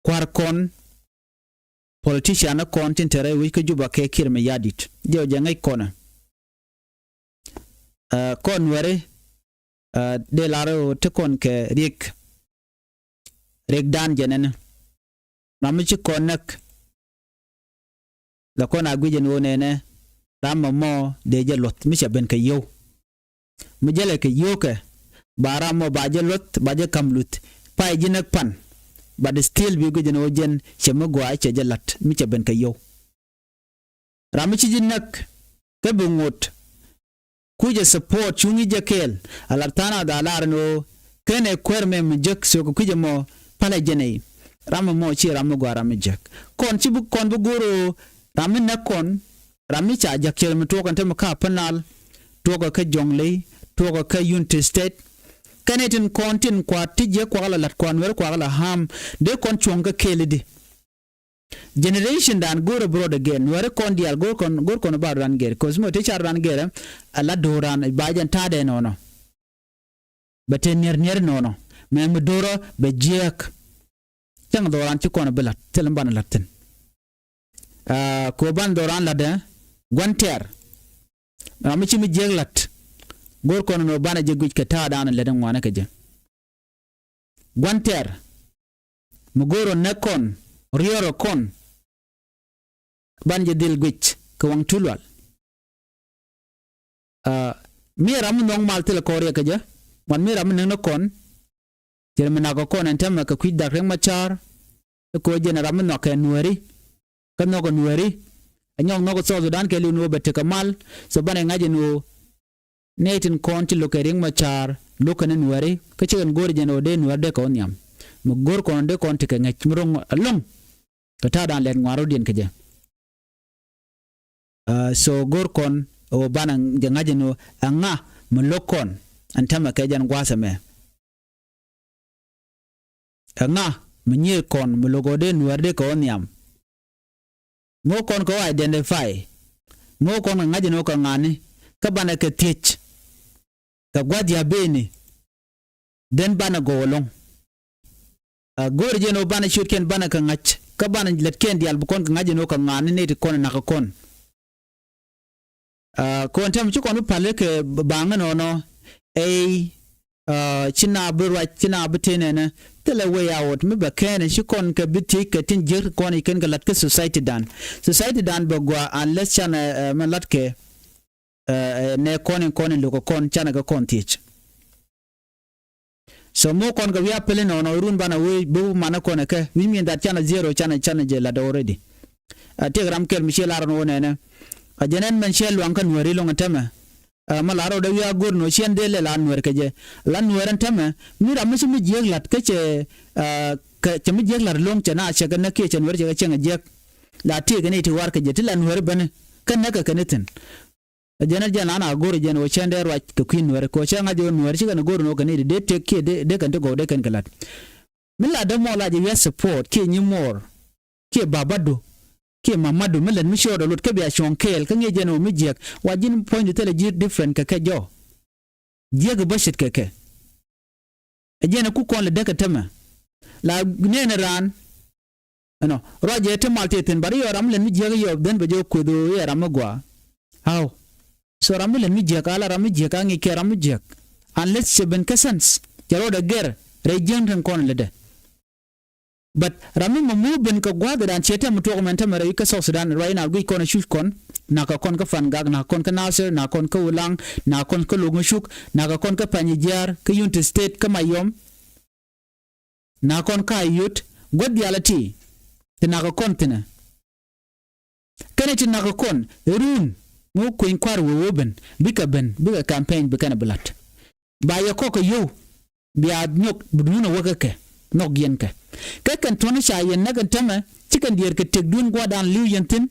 Kua̱r kɔn politician kɔn tin te rɛy wec kä Juba kɛ Kiir Mayardit jɛ ɔ jɛ ŋäc kɔnɛ. Kɔn Nuɛri dee lar ɣöö te kɔn kɛ Riek. Riek dan jɛ nɛnɛ ram mi ci kɔn näk. La kɔn a guic ɛn ɣöö nɛnɛ ram mɔ mɔ dee jɛ luɔth mi cɛ ben kɛ yio̱w. Mi jälɛ kɛ yio̱wkɛ ba ram mɔ ba jɛ luɔth ba jɛ ka̱m luth pay ji̱ näk pan. But still bi guic ɛn ɣöö jɛn cɛ mi gɔaa cɛ jɛ la̱t mi cɛ ben kɛ yio̱w. Ram mi ci ji̱ näk kä bi ŋot. Kucɛ support cuŋ i̱ jɛ kɛɛl a lat tha̱a̱ŋ a gaa lar ɛn ɣöö kenɛ kuäär mɛ mi jek thiökɛ kui̱cɛ mɔ. Palɛ jɛ nɛy ram mi mɔ ci ram mi gɔaa ram mi jek. Kɔn ci bi kɔn bi go̱o̱r ɣöö ram mi näk kɔn ram mi ca jek cɛ ram mi tuɔɔk ɛn te mi ka Upper Nile. Tuɔɔkɛ kä Jonglei tuɔɔkɛ kä Unity State. Kɛnɛ tin kɔn tin kua̱r ti jiäk kuak la la̱t kua̱r Nuɛri kuak la harm dee kɔn cuɔ̱ŋ kä kɛɛl i̱di. Generation dan go̱o̱rä bi rɔɔdɛ gɛr Nuɛri kɔn diaal go̱o̱r kɔn go̱o̱r kɔn ba rɔɔdan gɛr cause mi ɔ te ca rɔɔdan gɛr. Ɛ la do̱ran ba jɛn ta̱a̱dɛ nɔnɔ. Bɛ te niɛr niɛr nɔnɔ mɛ mi do̱rä bɛ jiɛk. Cäŋ dhɔran ci kɔn bi la̱t thil mi banɛ la̱t thi̱n. Kɛ ɣöö banɛ dhɔran la̱tdɛ gua̱n tɛɛr. Ram mi ci mi jiɛk la̱t go̱o̱r kɔn ni ɣöö banɛ jɛ guic kɛ ta̱a̱ daanɛ lät in ŋuanɛ kɛ jɛ. Gua̱n tɛɛr mi go̱o̱r ɔ näk kɔn riɔ̱ɔ̱r ɔ kɔn. Ban jɛ dhil guic kɛ waŋ tuul wal. Mi ram mi nhɔk mal thilɛ kɔn riɛk kä jɛ. Wan mi ram mi näk ni kɔn. Cɛ ram mi nak kɛ kɔn ɛn tɛmɛ kɛ kui̱ dak Riek Machar. I̱ ko̱ jɛn ram mi nhɔk kɛ Nuɛri. Kä nhɔk kɛ Nuɛri. Ɛ nyɔk nhɔk kɛ South Sudan kɛ liw ni wä bɛ tekɛ mal. So banɛ ŋa̱c ɛn ɣöö nɛy tin kɔn ci lo̱k kɛ Riek Machar lo̱k kɛn Nuɛri kä ci kɛn go̱o̱r jɛn ɣöö dee Nuɛr dee kɛ wä nhiam. Mi go̱o̱r kɔn dee kɔn tekɛ ŋäc mi ro̱ŋ ɛlɔ̱ŋ. Kɛ ta̱a̱ da̱a̱n lɛt ŋuan rɔ̱diɛn kɛ jɛ. So go̱o̱r kɔn ɣöö banɛ jɛ ŋa̱c ɛn ɣöö ɛŋa mi lo̱k kɔn ɛn täämɛ kɛ jɛn gua̱a̱th ɛmɛ. Ɛŋa mi nyiëë kɔn mi lo̱k ɣöö dee Nuɛr dee kɛ wä nhiam. Mi wä kɔn kɛ wä identify. Mi wä kɔn kɛ ŋa̱c ɛn ɣöö kɛ ŋa̱ni kä banɛ kɛ thiec. Kɛ gua̱th ya̱ beni. Then banɛ gɔw ɛlɔ̱ŋ. Go̱o̱r jɛn ɣöö banɛ ciötkiɛn banɛ kɛ ŋa̱c kä banɛ lätkiɛn diaal bi kɔn kɛ ŋa̱c ɛn ɣöö kɛ ŋa̱ni nɛy ti kɔn ɛ nakä kɔn. Kɔn tɛm ci kɔn bi pal kɛ baŋ ɛnɔnɔ. Ey Ci na bi ruac, ci na bi tëë nɛnɛ. Thilɛ way out mi bɛ kɛn ci kɔn kɛ bi thiec kɛ tin jiäk kɔn i̱ kɛn kɛ la̱t kä society dan. Society dan bɛ gua unless canɛ mɛ la̱t kɛ nɛ kɔn in kɔn in lo̱k kɛ kɔn canɛ kɛ kɔn thiec. So mo kɔn kɛ wi̱i̱ a pili nɔnɔ run banɛ wee bi manɛ kɔn kɛ wi̱i̱ min that canɛ zero canɛ canɛ jɛ lat already. A tiek ram kɛl mi ciɛ lar nɔ nɛnɛ. A jɛ nɛn mɛn ciɛ luaŋ kä nuɛri loŋ tɛmɛ. Ɛ mɛ lar rɔ dee wi̱i̱ a go̱r nɔ ciɛn dee lɛ la nuɛr kɛ jɛ. La nuɛr ɛn tɛmɛ mi ram mi ci mi jiɛk lat kä cɛ. Kɛ cɛ mi jiɛk lat loŋ cɛ na cɛ kɛ näk kiɛ cɛ nuɛr cɛ kɛ cɛŋ jiɛk. La tiek kɛ ni ti war kɛ jɛ ti la nuɛr bɛn kä näk kɛ kɛ ni thin. Ɛ jɛn ɛ jɛn an a go̱r jɛn wä cɛn dee ruac kɛ kui̱ nuɛr kɛ wä cɛn ŋa̱c jɛ wä nuɛr ci kɛn go̱r nɔ kɛ ni dee tëk kiɛ dee kɛn ti gɔw dee kɛn kɛ la̱t. Mi la dee mɔ la jɛ wi̱i̱ a support kiɛ nyi muɔɔr kiɛ babadu kiɛ mamadu mi lät mi ciɔɔr dee lot kä bia cuɔ̱ŋ kɛɛl kä ŋi̱i̱c jɛn wä mi jiɛk wa ji̱n puɔ̱nydu thilɛ ji̱ different kɛ kɛ jɔ. Jiɛk bä cit kɛ kɛ. Ɛ jɛn ɛ ku kɔn lɛ däk ɛ tämɛ la nɛɛni raan. Ɛnɔ ruac jɛ ti mal ti thi̱n bat i̱ yɔ ram mi lɛn mi jiäk i̱ yɔ dhän bɛ jɛ kueth ɣöö i̱ ɛ ram mi gɔaa. How? So ram mi lɛn mi jiäk ala ram mi jiäk a ŋi̱i̱c kɛ ram mi jiäk. Unless cɛ ben kä sense cɛ rɔɔdɛ gɛr rɛy jiäŋ tin kɔn lätdɛ. But ram mi mɛ mu ben kɛ gua̱a̱th dan ciɛ tɛm mi tuɔk mɛn tɛmɛ rɛy kä South Sudan ruac na guic kɔn ɛ cuc kɔn. Nakä kɔn kä Fangak, nakä kɔn kä Nasir, nakä kɔn kä Ulaŋ, nakä kɔn kä Lok Ŋäcuk, nakä kɔn kä Pany Jiaar kä Unity State kä Mayom. Na kɔn ka yot guäth diaal a ti ti nakä kɔn thi̱nɛ. Kɛnɛ ti nakä kɔn run mi wä kueny kua̱r wee wee ben bikɛ ben bikɛ campaign bi kɛnɛ bi la̱t. Ba yɛ kɔk kɛ yio̱w bia nyɔk bi duun a wäkä kɛ nhɔk yɛn kɛ. Kɛ kɛn tuɔ̱n ca yɛn näk ɛn tämɛ ci kɛn diɛɛr kɛ tëkdun gua̱dan li̱w yɛn thi̱n.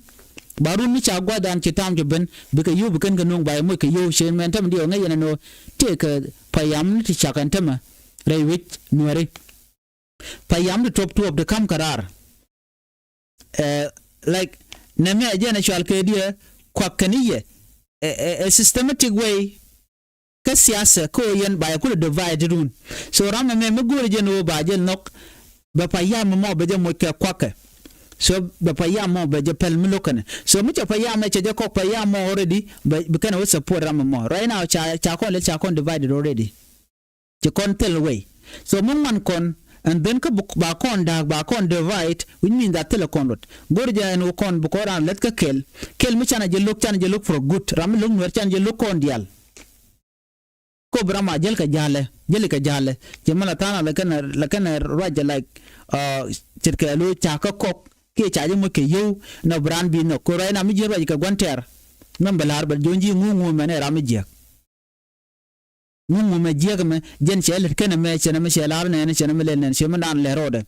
Ba run mi ca gua̱dan ci tam ci ben bikɛ yio̱w bi kɛn kɛ nuŋ ba yɛ moc kɛ yio̱w ci mɛn tämɛ diɛw ŋäc yɛn ɛn ɣöö tëëkɛ payam ni ti cak ɛn tämɛ rɛy wec nuɛri. Payam ti tuɔp tuɔp ti ka̱m kɛ raar. Ɛ like nɛmɛ ɛ jɛn ɛ cual kɛ diɛ kuak kɛn i̱ yɛ ɛ ɛ systematic way. Kä siasa kä ɣöö yɛn ba yɛ kulɛ divide run. So ram ɛmɛ mi go̱o̱rɛ jɛn ɣöö ba jɛ nhɔk. Bɛ payam ɛmɔ bɛ jɛ moc kɛ kuakɛ. So bɛ payam ɛmɔ bɛ jɛ pɛl mi lo̱k kɛnɛ. So mi cɛ payam ɛ cɛ jɛ kɔk payam ɛmɔ already bɛ bi kɛnɛ wä support ram ɛmɔ. Right now ca ca kɔn lɛ ca kɔn divided already. Ci kɔn thil wei. So mi ŋuan kɔn and then kä ba kɔn da̱a̱k ba kɔn divide, which means that thilɛ kɔn rot. Go̱r jɛ ɛn wä kɔn bi kɔn ran lät kä kɛl. Kɛl mi canɛ jɛ lo̱k canɛ jɛ lo̱k for good. Ram mi lo̱k nuɛr canɛ jɛ lo̱k kɔn diaal. Kop ram a jäl kɛ ja̱lɛ jäl kɛ ja̱lɛ. Cɛ mi la tha̱a̱n a la kɛn a la kɛn a ruac jɛ like. Ce̱tkɛ lo̱ ca kä kɔk kiɛ ca jɛ moc kɛ yio̱w. Nɔ bi raan bi nhɔk kɛ ruac na mi ji̱ ruac kɛ gua̱n tɛɛr. Nɔm bɛ la̱r bɛ jo̱o̱n ji̱ ŋuŋ ŋuŋ mɛn ɛ ram mi jiäk. Ŋuŋ ŋuŋ mɛ jiäk mɛ jɛn cɛ lät kenɛ mɛ cɛnɛ mɛ cɛ la̱r nɛɛni cɛnɛ mɛ lɛl nɛɛni cɛ mɛ naan lɛr rɔɔdɛ.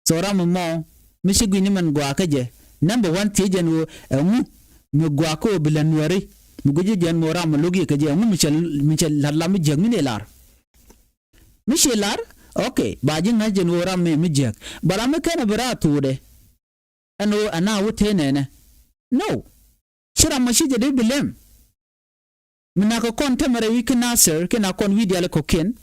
So ram mɛ mɔ mi ci gui̱ni mɛn gɔaa kä jɛ. Number one thiec jɛn ɣöö ɛŋu mi gɔaa kä ɣöö bi lät nuɛri. Mi gui̱ci jɛn ɣöö ram mɛ lo̱k yɛ kä jɛ ɛŋu mi cɛ mi cɛ la̱t lam mi jiäk mi ni lar. Mi ci lar. Ok ba ji̱ ŋa̱c jɛn ɣöö ram mɛ mi jiäk. Ba ram mi kenɛ bi raar thuudɛ. Ɛn ɣöö ɛn a wä tëë nɛɛnɛ. No. Ci ram mɔ ci jɛ dee bi lem. Mi nakä kɔn tämɛ rɛy wi̱c kä Nasir kiɛ na kɔn wi̱i̱ diaal kɔ̱kiɛn.